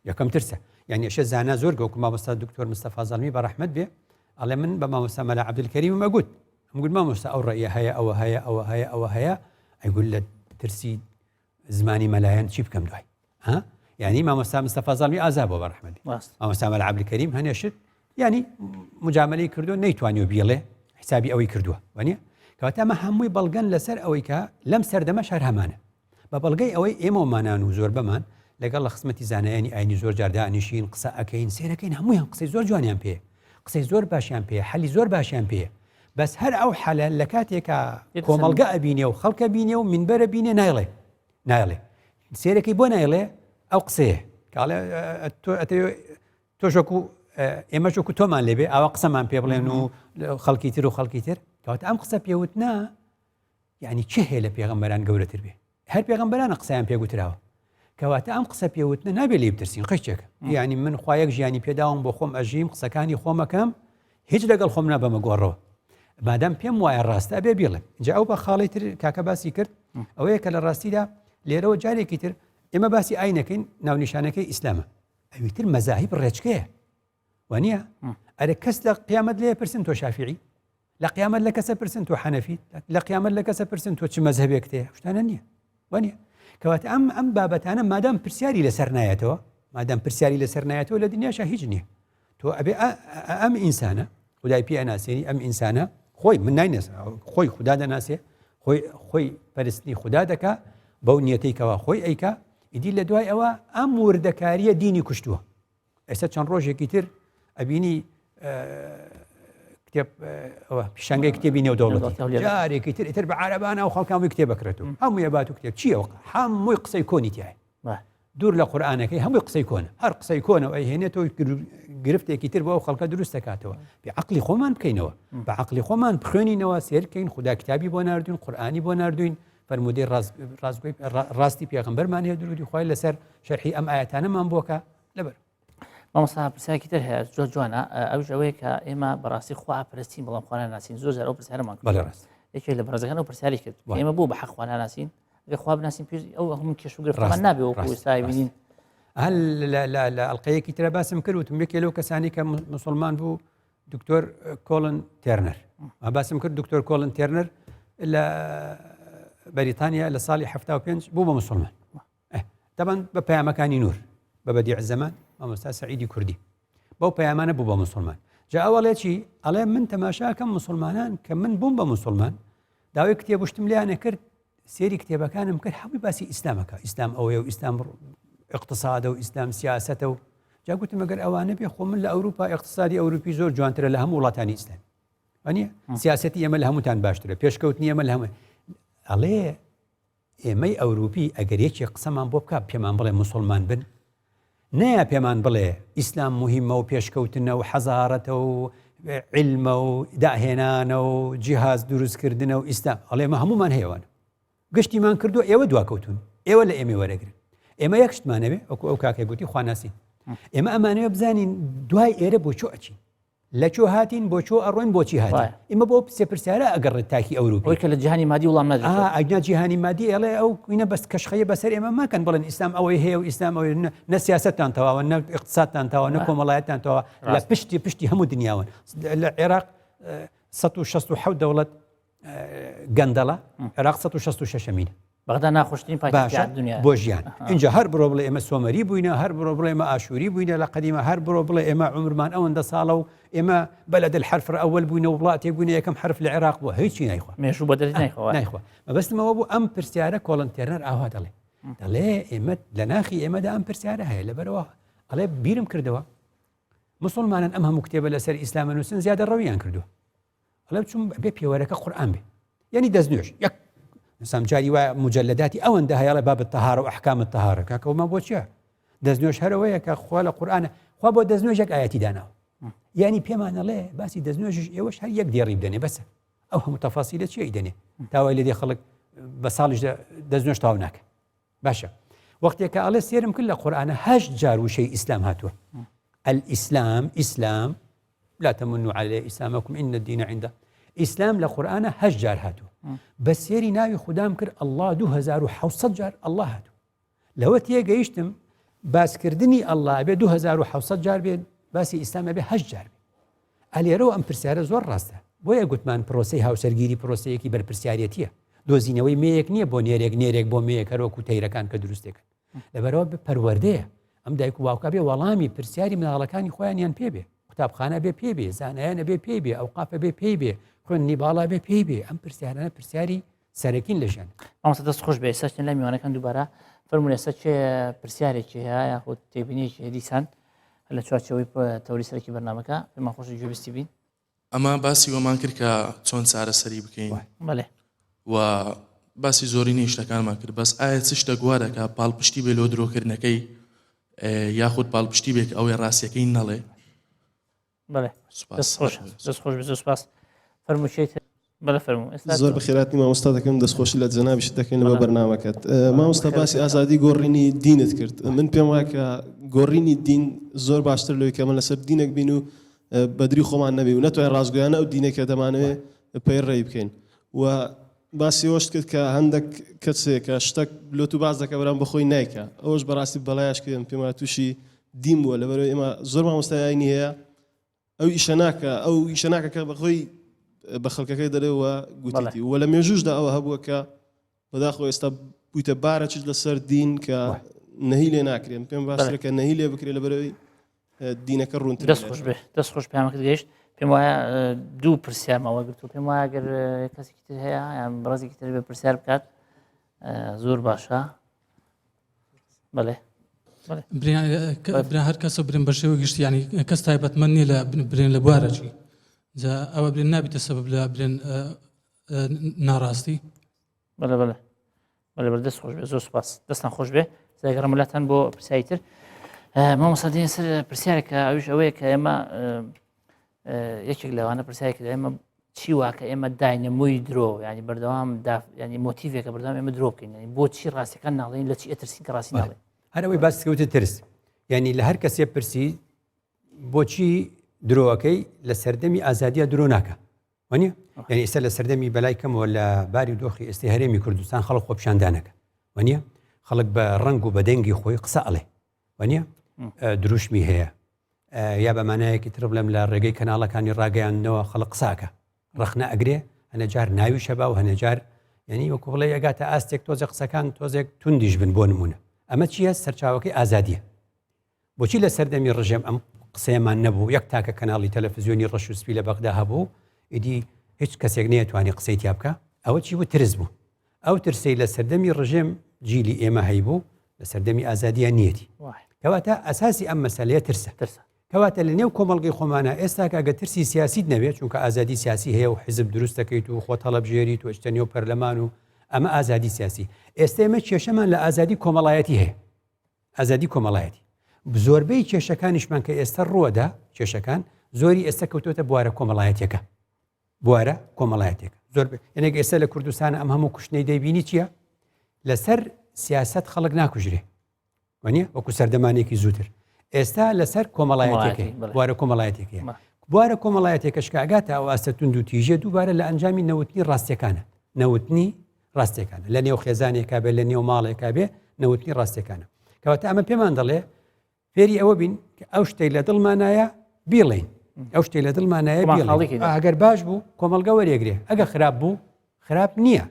B: یەکەم ترسە یعنی ئەشە زانا زۆر گەوکو مامۆستا دکتۆر مستەفا زەڵمی بە ڕەحمەت بێ ئەڵێ من بە مامۆستا مەلا عەبدولکەریمم ئەگوت ئەم گوت مامۆستا ئەو ڕەئیە هەیە ئەوە هەیە ئەوە هەیە ئەوە هەیە ئەیگوت لە ترسی زمانی مەلایەن چی بکەم دوای ها یعنی مامۆستا مستەفا زەڵمی ئازا بۆ بە ڕەحمەت مامۆستا مەلا عەبدولکەریم هەنێ شت یعنی مجاملەی کردو نەیتوانیوە بیڵێ حسابی ئەوەی کردووە وانە کەواتە ئەمە هەمووی بەڵگەن لەسەر ئەوەی کە لەم سەردەمە شەر هەمانە بە بەڵگەی ئەوەی ئێمەمانان و زۆربەمان لەگەڵ لە خزمەتی زانایانی ئاینی زۆر جار دانیشین قسە ئەەکەین سێرەکەین هەمویان قسەی زۆر جوانیان پێ. قسەی زۆر باشیان پێ حەلی زۆر باشیان پێ بەس هەر ئەو حەلە لە کاتێکا کۆمەڵگە ئەبینێ و خەڵکە بینێ و منبەرە بینێ نایڵێ نایڵێ سێرەکەی بۆ نایڵێ ئەو قسەیە کاڵێ تۆ ئەتەوێ تۆش وەکو ئێمەش وەکو تۆمان لێبێ ئاوا قسەمان پێ بڵێن و خەڵکی تر و خەڵکی تر کەواتە ئەم قسە پێوتنا یعنی چه هەیە لە پێغەمبەران گەورەتر بێ هەر پێغەمبەرانە قسەیان پێگوتراوە کەواتە ئەم قسە پێوتنە نابێ لێ بترسین قشتێک یعنی من خوایەک ژیانی پێداوم بۆ خۆم ئەژیم قسەکانی خۆمەکەم هیچ لەگەڵ خۆم نابەمە گۆڕەوە مادام پێم وایە ڕاستە ئەبێ بیڵێم جا ئەو بە خاڵی تر کاکە باسی کرد ئەوەیە کە لە ڕاستیدا لێرەوە جارێکی تر ئێمە باسی ئاینەکەین ناونیشانەکەی ئیسلامە ئەوی تر مەزاهیب ڕێچکەیە وانە ئەرێ کەس لە قیامەت لێ پرسن تۆ شافعی لە قیامەت لە کەسە پرسن تۆ حەنەفی لە قیامەت لە کەسە پرسن تۆ چ مەزهبێک تێ شتانە نییە وانە کەواتە ئەم ئەم بابەتانە مادام پرسیاری لەسەر نایەتەوە مادام پرسیاری لەسەر نایەتەوە لە دنیاشا هیچ نییە تۆ ئەبێ ئەم ئینسانە خدای پێ ئەناسێنی ئەم ئینسانە خۆی من ناینێس خۆی خدا دەناسێ خۆی خۆی پەرستنی خدا دەکا بەو نیەتەی کەوا خۆی ئەیکا ئیدی لە دوای ئەوە ئەم وردەکاریە دینی کوشتووە ئێستا چەند ڕۆژێکی تر ئەبینی کتێب ئەوە پیشانگەی کتێبی نێودەوڵەتی جارێکی تر ئیتر بە عربانە و خەڵکان کتێب بکرێت و هەمووی بات و کتێب چییە هەمووی قسەی کۆنی تایە دوور لە قورئانەکەی هەمووی قسەی کۆنە هەر قسەی کۆنە و ئەیهێنێتەوە گرفتێکی تر بۆ ئەو خەڵکە دروست دەکاتەوە بە عقلی خۆمان بکەینەوە بە عقلی خۆمان بخوێنینەوە سێرکەین خدا کتابی بۆ ناردوین قورئانی بۆ ناردوین فەرمودەی ڕاستگوی ڕاستی پێغەمبەرمان هەیە درودی خوای لەسەر شەرحی ئەم ئاەتانەمان بۆکە لەبەر
A: مامۆستا پرسیارێکی تر هەیە زۆر جوانە ئەوش ئەوەیە کە ئێمە بەڕاستی خوا پرستین بەڵام خوا ناناسین زۆر جار ئەو پرسیارەمان کرد.
B: بەڵێ ڕاست
A: یەکێک لە بەڕێزەکان ئەو پرسیاری کرد
B: وای.
A: ئێمە بۆ بە حەق خوا ناناسین ئەگەر خوا بناسین پێش ئەو هەموو کێش و گرفتمان
B: ڕاست،
A: نابێ وەکو
B: ڕاست،
A: ئێستا
B: ڕاست.
A: بینین
B: هەل لە لە لە ئەڵلقەیەکی ترە باسم کرد وتم یەکێ لەو کەسانی کە مسلمان بوو دکتۆر کۆڵن تێرنەر باسم کرد دکتۆر کۆڵن تێرنەر لە بەریتانیا لە ساڵی 75 بوو بە مسلمان تەبەن بە پەیامەکانی نور بە بەدیع زەمان مامۆستا سەعیدی کوردی بەو پەیامانە بوو بە مسلمان جا ئەوەڵێ چی ئەڵێ من تەماشاکەم مسلمانان کە من بووم بە مسلمان داوای کتێب شتم لیانە کرد سێری کتێبەکانم کرد هەمووی باسی ئیسلامەکە ئیسلام ئەوەیە و ئیسلام اقتصادە و ئیسلام سیاستە و جا گوتم ئەگەر ئەوانە بێ خۆ من لە ئەوروپا اقتصادی ئەوروپی زۆر جوانترە لە هەموو وڵاتانی ئیسلام وانە سیاستی ئێمە لە هەمووتان باشترە پێشکەوتنی ئێمە لە هەموو ئەڵێ ئێمەی ئەوروپی ئەگەر یەکێک قسەمان بۆ بکا پێمان بڵێ موسڵمان بن نەیا پێمان بڵێ ئیسلام موهیمە و پێشکەوتنە و حەزارەتە و عیلمە و داهێنانە و جیهاز دروستکردنە و ئیسلام ئەڵێ ئێمە هەمومان هەیەوان گشتیمان کردو ئێوە دواکەوتون ئێوە لە ئێمە وەرەگرن ئێمە یەک شتمانەوێ وەکو ئەو کاکە گوتی خواناسی ئێمە ئەمانەوە بزانین دوای ئێرە بۆ چۆ ئەچین لە کوێ هاتین بۆ کوێ ئەڕۆین بۆچی هاتین ئێمە بۆ سێ پرسیارە ئەگەڕێت تاکی ئەوروپی
A: ئەوەی کە لە جیهانی مادی وڵام نادرێتەوە.
B: ئا ئەگنا جیهانی مادی ئەڵێ ئەو کوینە بەس کەشخەیە بەسەر ئێمە ماکەن بڵێن ئیسلام ئەوەی هەیە و ئیسلام ئەوەی نە نە سیاسەتتان تەواوە نە ئیقتسادتان تەواوە نە کۆمەڵایەتتان تەواوە لە پشتی پشتی هەموو دنیاوەن لە عێراق 167 دەوڵەت گەندەڵە عێراق 166 مینە
A: بەغدا ناخۆشترین پایتەختی دنیا
B: بۆ ژیان اینجا هەر بڕۆ بڵێ ئێمە سۆمەری بووینە هەر بڕۆ بڵێ ئێمە ئاشووری بووینە لە قەدیمە هەر بڕۆ بڵێ ئێمە عمرمان ئەوەندە ساڵە و ئێمە بەلەد الحرف الاول بووینە وڵاتێک بووینە یەکەم حرف لە عێراق بووە هیچی نایخوا
A: مێژوو بە دەرد نایخوا
B: نایخوا مەبەستمەوە بوو ئەم پرسیارە کۆڵن تێرنەر ئاوا دەڵێ دەڵێ ئێمە لە ناخی ئێمەدا ئەم پرسیارە هەیە لەبەرەوە ئەڵێ بیرم کردەوە مسلمانان ئەم هەموو کتێبە لەسەر ئیسلامە نووسن زیادە ڕەویان کردووە ئەڵێ چون بێ پێوەرەکە قورئان بێ یعنی دەستنوێژ یەک ئینسان جاری وایە مجلداتی ئەوەندە هەیە ئەڵێ باب الطهارە و احکام الطهارە کاکەوە بۆ چییە دەستنوێژ هەرەوەیە کە خوا لە قورئانە خوا بۆ دەستنوێژێک ئاەتی داناوە یعنی پێمانەڵێ باسی دەستنوێژش ئێوەش هەر یەک دێڕی بدەنێ بەسە ئەو هەموو تەفاسیلە چیە دەنێ تاوای لێ دێ خەڵک بە ساڵیش دەستنوێژ تاو ناکە باشە وەختێک کە ئەڵێ سێرم کرد لە قورئانە هەشت جار وشەی ئیسلام هاتووە الإسلام ئیسلام لا تمنوا علي إسلامكم إن الدين عند ئیسلام لە قورئانە هەشت جار هاتووە بە سێری ناوی خودام کرد الله 2600 جار الله هاتوو لەوە تێگەیشتم باسکردنی الله بێ 2600 جار بێت باسی ئیسلام بێ هەشت جار بێ ئەلێرەوە ئەم پرسیارە زۆر ڕاستە. بۆیە گوتمان پرۆسەی هاوسەرگیری پرۆسەیەکی بەرپرسیارێتییە. دۆزینەوەی مێیەک نییە بۆ نێرێک، نێرێک بۆ مێیەک هەروەکو تەیرەکان کە دروستێکن. لەبەرئەوە پەروەردەیە. ئەم دایک و باوکە بێ وەڵامی پرسیاری مناڵەکانی خۆیانیان پێ بێ. قوتابخانە بێ پێی بێ، زانایان ئەبێ پێی بێ، ئەوقاف ئەبێ پێی بێ، خوێندنی باڵا ئەبێ پێی بێ. ئەم پرسیارانە پرسیاری سەرەکین لە ژیان.
A: مامۆستا دەست خۆش بێ ئێستا چنە لای میوانەکان دووبارە فەرموون ئێستا کێ پرسیارێکی هەیە یاخود تێبینیەکی هەیە دیسان. لە چوارچێوەی تەوری سەرەکی بەرنامەکە پێمان خۆشە گوێبیستی بین.
F: ئەمە باسی وەمان کرد کە چۆن چارەسەری بکەین
A: بەڵێ.
F: و باسی زۆرینەی شتەکانمان کرد بەس ئایا چ شتێک وا دەکا پاڵپشتی بێ لۆ درۆکردنەکەی یاخود پاڵپشتی بێ کە ئەوەی ڕاستیەکەی نەڵێ؟
A: بەڵێ
F: سوپاس.
A: دەست خۆش دەست خۆش بێ زۆر سوپاس فەرموو شێت بەڵێ فەرموو ئێستا
G: زۆر بەخێراتنی مامۆستا دەکەم دەستخۆشی لە جەنابیشت دەکەین لە بەرنامەکەت مامۆستا باسی ئازادی گۆڕینی دینت کرد من پێم وایە کە گۆڕینی دین زۆر باشتر لەوەی کە من لەسەر دینێک بین و بەدری خۆمان نەبی و نەتوانین ڕاستگۆیانە ئەو دینێک کە دەمانەوێ پەیڕەوی بکەین و باسی ئەوەشت کرد کە هەندێک کەسێک کە شتەک لۆ تو باس دەکە بەرام بەخۆی نایکە ئەوەش بەڕاستی بەڵایش کرێن پێم وایە تووشی دین بووە لەبەرەوەی ئێمە زۆر مامۆستای ئاینی هەیە ئەو ئیشە ناکە ئەو ئیشە ناکە کە بەخۆی بە خەڵکەکەی دەڵێ و گوتیتی و لە مێژووشدا ئەوە هەبووە کە بەداخەوە ئێستا بوویتە بارە چیت لەسەر دین کە نەهی لێ ناکرێن پێم باشترە کە نەهی لێ بکرێ لەبەرەوەی دینەکە ڕوونتر
A: دەست خۆش بێ دەست خۆش پامەکەت گەیشت پێم وایە دوو پرسیارمەوە گرتو پێم وایە گەر کەسێکی تر هەیە یان بەڕێزێکی تر بێ پرسیار بکات زۆر باشە بەڵێ
H: برا هەر کەسە برێن بە شێوە گشتی ینی کەس تایبەتمەند نییە لە برێن لە بوارەکی جا ئەوە برێن نابیتە سەبەب لە برێن ناڕاستی
A: بەڵێ بەڵێ بەڵێ بەڵێ دەست خۆش بێ زۆر سپاس دەستان خۆش بێ زایگەڕم لاتان بۆ پرسیاری تر مامۆستا دێن سەر پرسیارێکە ئەویش ئەوەیە کە ئێمە یەکێک لەوانە پرسیارێک لە ئێمە چی واکە ئێمە داینەمۆی درۆ ینی بەردەوام ینی مۆتیڤێکە بەردەوام ئێمە درۆ بکەین ینی بۆچی ڕاستەکان ناڵێن لە چی ئەترسین کە ڕاستی ناڵێن
B: هەر ئەوەی باس کەوتە ترس یعنی لە هەر کەسێ پرسی بۆچی درۆەکەی لە سەردەمی ئازادیە درۆ ناکە وانە یعنی ئێستا لە سەردەمی بەلای کەمەوە لە باری و دۆخی ئێستی هەرێمی کوردستان خەڵک خۆپیشاندانەکە وانە خەڵک بە ڕەنگ و بە دەنگی خۆی قسە ئەڵێ وانە دروشمی هەیە یا بە مانایەکی تر بڵێم لە ڕێگەی کەناڵەکانی ڕاگەیاندنەوە خەڵک قساکە ڕەخنە ئەگرێ هەنە جار ناوی شەبا و هەنە جار یعنی وەکو بڵێ ئەگاتە ئاستێک تۆزێ قسەکان تۆزێک توندیش بن بۆ نمونە ئەمە چییە سەرچاوەکەی ئازادیە بۆچی لە سەردەمی ڕژێم ئەم قسەیەمان نەبوو یەک تاکە کەناڵی تەلەفزیۆنی ڕەش و سپی لە بەغدا هەبوو ئیدی هیچ کەسێک نەیەتوانی قسەی تیا بکە ئەوە چی بوو ترس بوو ئەو ترسەی لە سەردەمی ڕژێم جیلی ئێمە هەیبوو لە سەردەمی ئازادیە نیەتی کەواتە ئەساسی ئەم مەسەلەیە ترسە
A: ترسە
B: کەواتە لە نێو کۆمەڵگەی خۆمانە ئێستاکە ئەگە ترسی سیاسیت نەبێت چونکە ئازادی سیاسی هەیە و حزب دروست دەکەیت و خۆت هەڵەبژێریت و ئەچتە نێو پەرلەمان و ئەمە ئازادی سیاسی ئێستا ئێمە کێشەمان لە ئازادی کۆمەڵایەتی هەیە ئازادی کۆمەڵایەتی زۆربەی کێشەکانیشمان کە ئێستا ڕووەدا کێشەکان زۆری ئێستا کەوتۆتە بوارە کۆمەڵایەتیەکە بوارە کۆمەڵایەتێک زۆر یەنێک ئێستا لە کوردستان ئەم هەموو کوشتنەی دەیبینی چییە لەسەر سیاست خەڵک ناکوژرێ وانە وەکو سەردەمانێکی زووتر ئێستا لەسەر کۆمەڵایەتەکەی بوارە کۆمەڵایەتەکەی بوارە کۆمەڵایەتێکەش کە ئەگاتە ئەو ئاستە توند و تیژە دووبارە لە ئەنجامی نەوتنی ڕاستیەکانە نەوتنی ڕاستیەکانە لە نێو خێزانێکا بێ لە نێو ماڵێکا بێ نەوتنی ڕاستیەکانە کەواتە ئەمە پێمان دەڵێ فێری ئەوە بین کە ئەو شتەی لە دڵمانایە بیڵێین ئەو شتەی لە دڵمانایە بیڵێین ئەگەر باش بوو کۆمەڵگە وەرێگرێ ئەگە خراپ بوو خراپ نییە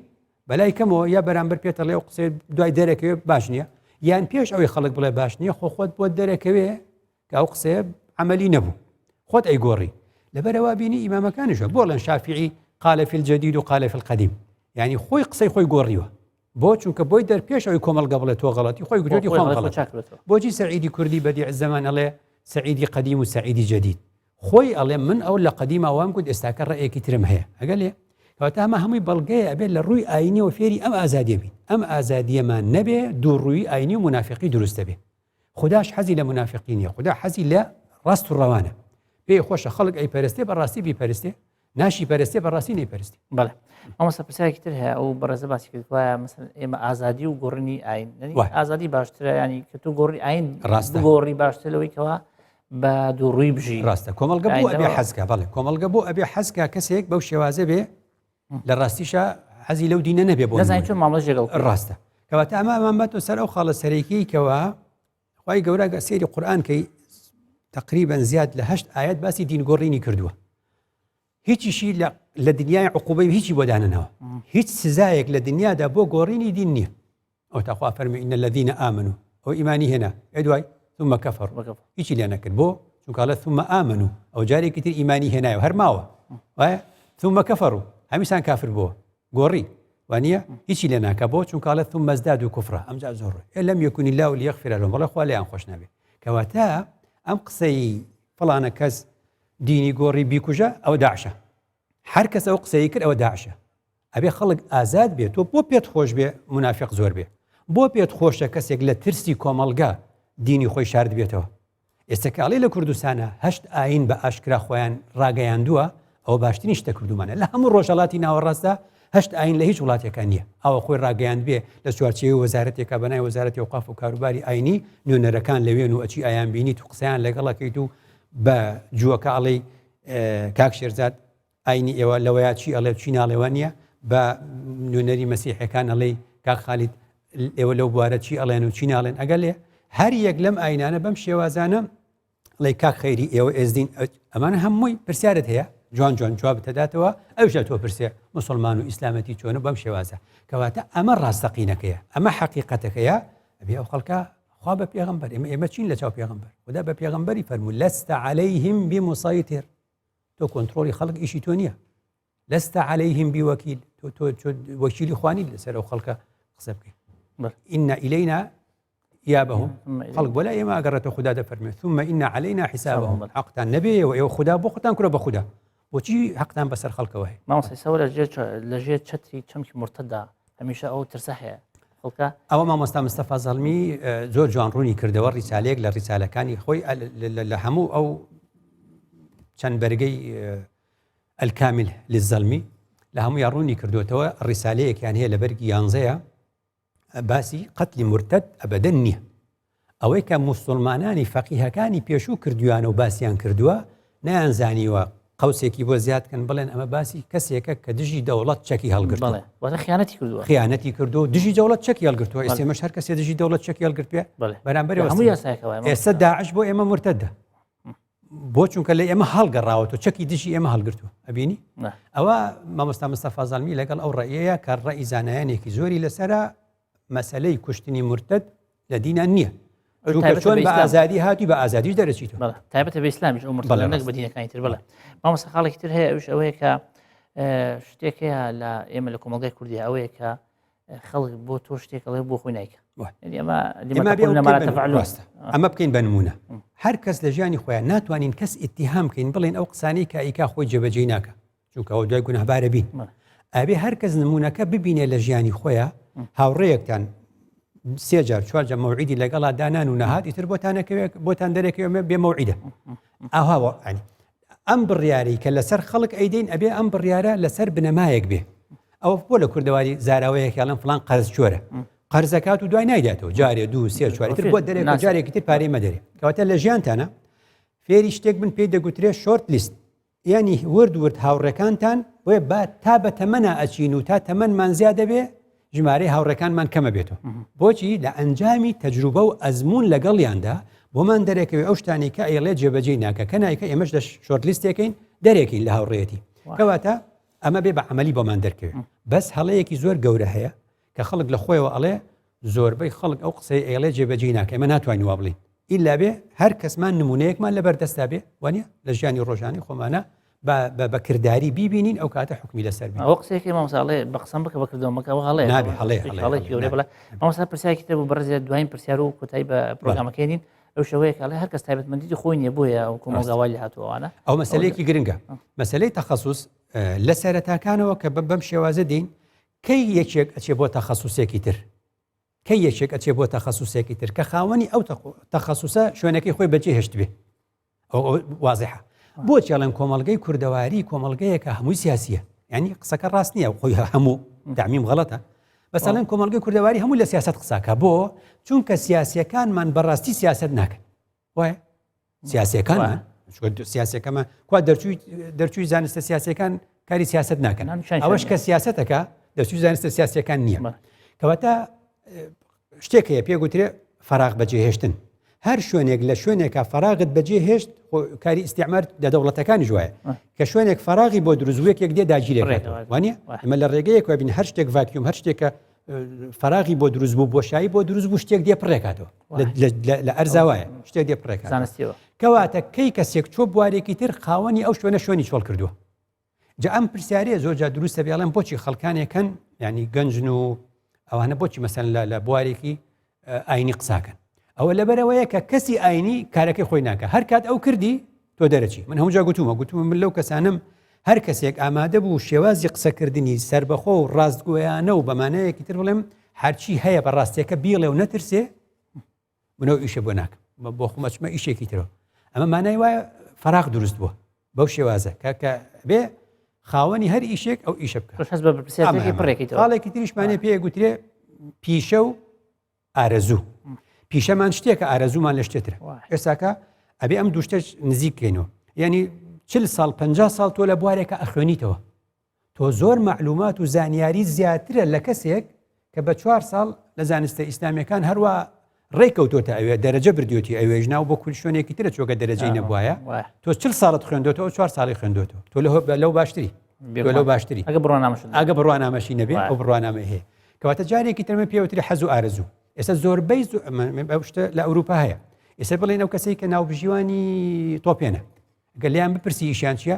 B: بەلای کەمەوە یا بەرامبەر پێتەڵێ و قسەی دوای دەرەکەوێ باش نییە یان پێش ئەوەی خەڵک بڵێ باش نییە خۆ خۆت بۆ دەرەکەوێ کە ئەو قسەیە عملی نەبوو خۆت ئەیگۆڕی لەبەرەوە بینی ئیمامەکانیشە بۆڵێن شافعی قال في الجديد و قال في القديم یعنی خۆی قسەی خۆی گۆڕیوە بۆ چونکە بۆی دەر پێش ئەوی کۆمەڵگە بڵێ تۆ غەڵەتی خۆی گوتێتی خۆم غەڵەت بۆچی سەعیدی کوردی بەدیع زەمان ئەڵێ سەعیدی قەدیم و سەعیدی جدید خۆی ئەڵێ من ئەو لە قەدیما وام گوت ئێستاکە ڕێیەکی ترم هەیە ئەگەر لێ کەواتە ئەمە هەمووی بەڵگەیە ئەبێت لە ڕووی ئاینیەوە فێری ئەم ئازادیە بین ئەم ئازادیەمان نەبێ دوو ڕووی ئاینی و منافقی دروست دەبێ خوداش حەزی لە منافقی نیە خودا حەزی لە ڕاست و ڕەوانە پێی خۆشە خەڵک ئەی پەرستێ بەڕاستی بیپەرستێ ناشی پەرستێ بەڕاستی نەیپەرستی.
A: بەڵێ مامۆستا پرسیارێکی تر هەیە ئەو بەڕێزە باسی کرد وایە مەسەن ئێمە ئازادی و گۆڕینی ئاین یعنی
B: وایە.
A: ئازادی باشترە ینی کە تۆ گۆڕی ئاین
B: ڕاستە.
A: بگۆڕی باشتر لەوەی کەوا بە دووڕووی بژی
B: ڕاستە کۆمەڵگە بۆ ئەبێ
A: ئایندەوە-
B: حەزکە بەڵێ کۆمەڵگە بۆ ئەبێ حەزکە کەسێک بەو شێوازە بێ لە ڕاستیشا حەزی لەو دینە نەبێ بۆ
A: نەزانین
B: نموونە.
A: چۆن مامەڵەش لەگەڵ بکەی.
B: ڕاستە کەواتە ئەمە ئەمان باتەوە سەر ئەو خاڵە سەرەکیی کەوا خوای گەورە گە سەیری قورئان کەی تقریبا زیاد لە هەشت ئاەت باسی دینگۆڕینی کردووە هیچیشی لە دنیای عقوبەی هیچی بۆ دانەنەوە هیچ سزایەک لە دنیادا بۆ گۆڕینی دین نییە ئەو تاخوا فەرمی إن الذين آمنوا ئەو ئیمانی هێنا ئێ دوای ثم كفروا هیچی لێ نەکرد بۆ چونکە ثم آمنوا ئەو جارێکی تر ئیمانی هێنایەوە هەر ماوە وایە ثم كفروا هەمیسان کافر بووە گۆڕی وانیە هیچی لێ ناکا بۆ چونکە ئەڵێ ثم ازدادوا كفرا ئەمجا زۆر ڕۆی لم يكن الله ليغفر لهم بەڵێ خوا لێیان خۆش نابێ کەواتە ئەم قسەی فڵانە کەس دینی گۆڕی بیکوژە ئەوە داعشە هەر کەس ئەو قسەی کرد ئەوە داعشە ئەبێ خەڵک ئازاد بێت تۆ بۆ پێت خۆش بێ منافق زۆر بێ بۆ پێت خۆشە کەسێک لە ترسی کۆمەڵگا دینی خۆی شارد بێتەوە ئێستا کە ئەڵێ لە کوردستانە هەشت ئاین بە ئاشکرا خۆیان ڕاگەیاندووە ئەوە باشترین شتە کردومانە لە هەموو ڕۆژهەڵاتی ناوەڕاستدا هەشت ئاین لە هیچ وڵاتێکا نییە ئەوە خۆی ڕاگەیاند بێ لە چوارچێوەی وەزارەتێکا بە ناوی وەزارەتی ئەوقاف و کاروباری ئاینی نوێنەرەکان لەوێن و ئەچی ئایان بینیت و قسەیان لەگەڵەکەیت و بە جووەکە ئەڵێی کاک شێرزاد ئاینی ئێوە لەوەیا چی ئەڵێ چی ناڵێ وا نییە بە نوێنەری مەسیحەکان ئەڵێی کاک خالید ئێوە لەو بوارە چی ئەڵێن و چی ناڵێن ئەگەر لێ هەر یەک لەم ئاینانە بەم شێوازانە ڵێ کاک خەیری ئێوە ئێزدین ئەمانە هەمووی پرسیارت هەیە جوان جوان جواب تەداتەوە ئەوش لە تۆ پرسێ مسلمان و ئیسلامەتی چۆنە بەم شێوازە کەواتە ئەمە ڕاستەقینەکەیە ئەمە حەقیقەتەکەیە ئەبێ ئەو خەڵکە خوا بە پێغەمبەر ئێمە ئێمە چین لە چاو پێغەمبەر خدا بە پێغەمبەری فەرموو لست عليهم بمسيطر تۆ کۆنترۆڵی خەڵک ئیشی تۆ نییە لست عليهم بوكيل تۆ تۆ وەکیلی خوانی لەسەر ئەو خەڵکە قسە بکەیت إن إلينا إيابهم خەڵک بۆ لای ئێمە ئەگەڕێتەوە خودا دەفەرمێ ثم إن علينا حسابهم حەقتان نەبێ و ئێوە خودا بۆ خۆتان کورە بە خودا بۆچی حەقتان بەسەر خەڵکەوە هەیە
A: مامۆستا سەوە لە ژێر چەتری چەمکی مرتددا هەمیشە ئەو ترسە هەیە خەڵکە
B: ئەوە مامۆستا مستەفا زەڵمی زۆر جوان ڕوونی کردەوە ڕیسالەیەک لە ڕیسالەکانی خۆی لە هەموو ئەو چەند بەرگەی الکامل للزەلمی لە هەموویان ڕوونی کردوێتەوە ڕیسالەیەکیان هەیە لە بەرگی یانزەیە باسی قەتلی مرتد ئەبەدەن نییە ئەوەی کە موسڵمانانی فەقیهەکانی پێشوو کردویانە و باسیان کردووە نەیان زانیوە قوسێکی بۆ زیاد کەن بڵێن ئەمە باسی کەسێکە کە دژی دەوڵەت چەکی هەڵگرتووە
A: خیانەتی کردووە
B: خیانەتی کردو دژی دەوڵەت چەکی هەڵگرتووە ئێستا هەر کەسێ دژی دەوڵەت چەکی هەڵگرتوێ بەرامبەر ئێستا داعش بۆ ئێمە مرتدە بۆ چونکە لە ئێمە هەڵگەڕاوەتەوە چەکی دژی ئێمە هەڵگرتووە ئەبینی ئەوە مامۆستا مستەفا زەڵمی لەگەڵ ئەو ڕەئیەیە کە ڕەئی زانایانێکی زۆری لەسرە مەسلەی کوشتنی مرتد لە دینان نییە چۆن بە ئازادی هاتی بە ئازادیش دەرەچیت
A: تایبەتە بە ئیسلامیش ئەو مرتد نەک بە دینەکانی تر بڵێ مامۆستا خاڵێکی تر هەیە ئەوش ئەوەیە کە شتێک هەیە لە ئێمە لە کۆمەڵگای کوردی ئەوەیە کە خەڵک بۆ تۆ شتێک ئەڵێ بۆ خۆی نایکە
B: ئەمە بکەین بە نمونە هەر کەس لە ژیانی خۆیان ناتوانین کەس ئیتیهام بکەین بڵێن ئەو قسانەی کە ئیکا خۆی جێبەجێی ناکە چونکە ئەو دوای گوناهبارە بین ئەبێ هەر کەس نمونەکە ببینێ لە ژیانی خۆیان هاوڕێیەکتان سێ جار چوار جار مەوعیدی لەگەڵا دانان و نەهات ئیتر بۆتانەکەوێت بۆتان دەرەکەوێ بێ مەوعیدە ئاها ئەم بڕیارەی کە لەسەر خەڵک ئەیدەین ئەبێ ئەم بڕیارە لەسەر بنەمایەک بێ ئەوە بۆ لە کوردەواری زاراوەیەک یاڵم فلان قەرز چۆرە قەرزەکات و دوای نایداتەوە جارێ دوو سێ چواری تر بۆ دەرێک جارێکی تر پارەی مەدەرێ کەواتە لە ژیانتانە فێری شتێک بن پێی دەگوترێ short list یانی ورد ورد هاوڕێکانتان بۆیە با تا بە تەمەنا ئەچین و تا تەمەنمان زیاد دەبێ ژمارەی هاوڕێکانمان کەمە بێتەوە بۆچی لە ئەنجامی تەجروبە و ئەزمون لەگەڵیاندا بۆمان دەرەکەوێ ئەو شتانی کە ئەیڵێ جێبەجێی ناکە کە نایکە ئێمەش لە short list ێکین دەرێکین لە هاوڕێتی کەواتە ئەمە بێ بە عملی بۆمان دەرکەوێت بەس هەڵەیەکی زۆر گەورە هەیە کە خەڵک لە خۆیەوە ئەڵێ زۆربەی خەڵک ئەو قسەی ئەیڵێ جێبەجێی ناکە ئێمە ناتوانین وا بڵێین ئیلا بێ هەر کەسمان نمونەیەکمان لەبەر دەستا بێ وانە لە ژیانی ڕۆژانی خۆمانە بە کرداری بیبینین ئەو کاتە حکمی لەسەر بین
A: ئەو قسەیەکی مامۆستا ئەڵێ بە قسەم بکە بە کردەوە مەکە ئەوە هەڵەیە
B: نابێ هەڵەیە هەڵەیە
A: هەڵەیەکی گەورەیە بەڵێ مامۆستا پرسیارێکی تر بوو بەڕێزیان دوایین پرسیار و کۆتایی بە پرۆگرامەکەی نین ئەو شەوەیە کە ئەڵێ هەر کەس تایبەتمەندی خۆی نییە بۆیە ئەو کۆمەڵگا وای لێ هاتووە ئەوانە
B: ئەو مەسەلەیەکی گرنگە مەسەلەی تەخەسوس لە سەرەتاکانەوە کە بەم شێوازە دین کەی یەکێک ئەچێ بۆ تەخەسوسێکی تر کەی یەکێک ئەچێ بۆ تەخەسوسێکی تر کە خاوەنی ئەو تەخەسوسە شوێنەکەی خۆی بەجێ هێشتبێ ئەو وازحە بۆچی ئەڵێن کۆمەڵگەی کوردەواری کۆمەڵگەیەکە هەمووی سیاسیە یعنی قسەکە ڕاست نییە خۆی هەموو دامیم غەڵەتە بەسەڵێن کۆمەڵگەی کوردەواری هەموو لە سیاست قساکە بۆ چونکە سیاسیەکانمان بەڕاستی سیاست ناکەن وایە سیاسەکانمان سیاسەکەمان کوا دەرچووی دەرچووی زانستە سیاسەکان کاری سیاست ناکەن ئەوەش کە سیاستەکە دەرچووی زانستە سیاسەکان نییە کەواتە شتێک هەیە پێ گوترێ فراغ بەجێهێشتن هەر شوێنێک لە شوێنێکە فراغت بەجێ هێشت کاری ئیسیعمار لە دەوڵەتەکانی وایە کە شوێنێک فراغی بۆ دروستوەکێک دێ داگیرێک وانە ئەمە لە ڕێگەیەک بین هەر شتێک ڤاکیوم هەر شتێکە فراغی بۆ دروست بوو بۆشایی بۆ دروست بوو شتێک دێ پڕێکاتەوە لە ئەرزا وایە شتێک دێ پڕێکاتەوە کەواتە کەی کەسێک چۆ بوارێکی تر خاوەنی ئەو شوێنە شوێنی چۆڵ کردووە جا ئەم پرسیارەیە زۆر جا دروستە بێڵێن بۆچی خەڵکانێکن ینی گەنجن و ئەوانە بۆچی مەسەن لە بوارێکی ئاینی قساکەن. ئەوە لەبەرەوەیە کە کەسی ئاینی کارەکەی خۆی ناکە هەر کات ئەو کردی تۆ دەرەچی من هەموو جا گوتومە گوتومە من لەو کەسانم هەر کەسێک ئامادە بوو شێوازی قسەکردنی سربەخۆ و ڕاستگۆیانە و بەمانایەکی تر بڵێم هەرچی هەیە بە ڕاستیەکە بیڵێ و نەترسێ منەوە ئیشە بۆ ناکەم بۆ خۆمەچمە ئیشێکی ترەوە ئەمە مانای وایە فراغ دروست بووە بەو شێوازە کە کە بێ خاوەنی هەر ئیشێک ئەو ئیشە بکە خاڵێکی تریشمانێ پێ گوترێ پیشە و ئارەزوو پیشەمان شتێکە ئارەزوومان لە شتێترە ئێستاکە ئەبێ ئەم دوو شتەش نزیک کەینەوە یعنی چل ساڵ پ ساڵ تۆ لە بوارێکە ئەخوێنیتەوە تۆ زۆر معلومات و زانیاری زیاترە لە کەسێک کە بە چوار ساڵ لە زانستە ئیسلامیەکان هەروە ڕێکەوتۆتە ئەوێ دەرەجە بردیوتی ئەوێژ ناو بۆ کول شوێنێکی ترە چۆگە دەرەجەی نەبواە تۆ چل ساڵت خوێندۆتەوە چوار ساڵی خوێندۆتەوە تۆ لەو باشتری لەو باشتری
A: ئەگە
B: بڕوانامەش ئەگە بڕوانامەشی نەبێ ئەو بڕوانامەی هەیە کەواتە جارێکی تر من پێوتری حەز و ئارەزوو ئێستا زۆربەی ئەو شتە لە ئەوروپا هەیە ئێستا بڵێن ئەو کەسێک کە ناوبژیوانی تۆپێنە گەر لیان بپرسی ئیشیان چییە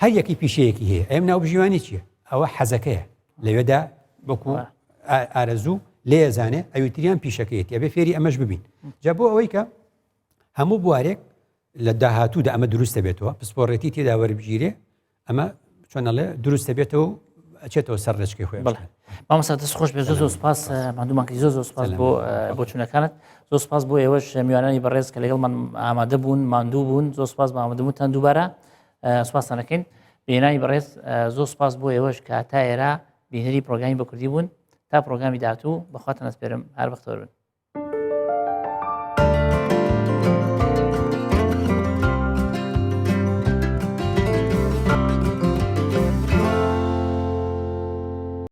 B: هەر یەکی پیشەیەکی هەیە ئەم ناوبژیوانی چییە ئەوە حەزەکەیە لەوێدا وەکو ئارەزوو لێزانێ ئەویتریان پیشەکەیەتی ئەبێ فێری ئەمەش ببین جا بۆ ئەوەی کە هەموو بوارێک لە داهاتوودا ئەمە دروست دەبێتەوە پسپۆڕێتی تێدا وەربگیرێ ئەمە چۆنەڵێ دروست دەبێتەوە و ئەچێتەوە سەر ڕێچکەی خۆی
A: بەڵێ مامۆستا دەست خۆش بێ زۆر زۆر سپاس ماندوومان کردی زۆر زۆر سپاس بۆ بۆچوونەکانت زۆر سپاس بۆ ئێوەش میوانانی بەڕێز کە لەگەڵمان ئامادە بوون ماندوو بوون زۆر سپاس بە ئامادەبوونتان دووبارە سپاستان دەکەین بینانی بەڕێز زۆر سپاس بۆ ئێوەش کە تا ئێرە بینەری پرۆگرامی بە کوردی بوون تا پرۆگرامی داهاتوو بەخواتان ئەسپێرم هەر بەختەوەر بن.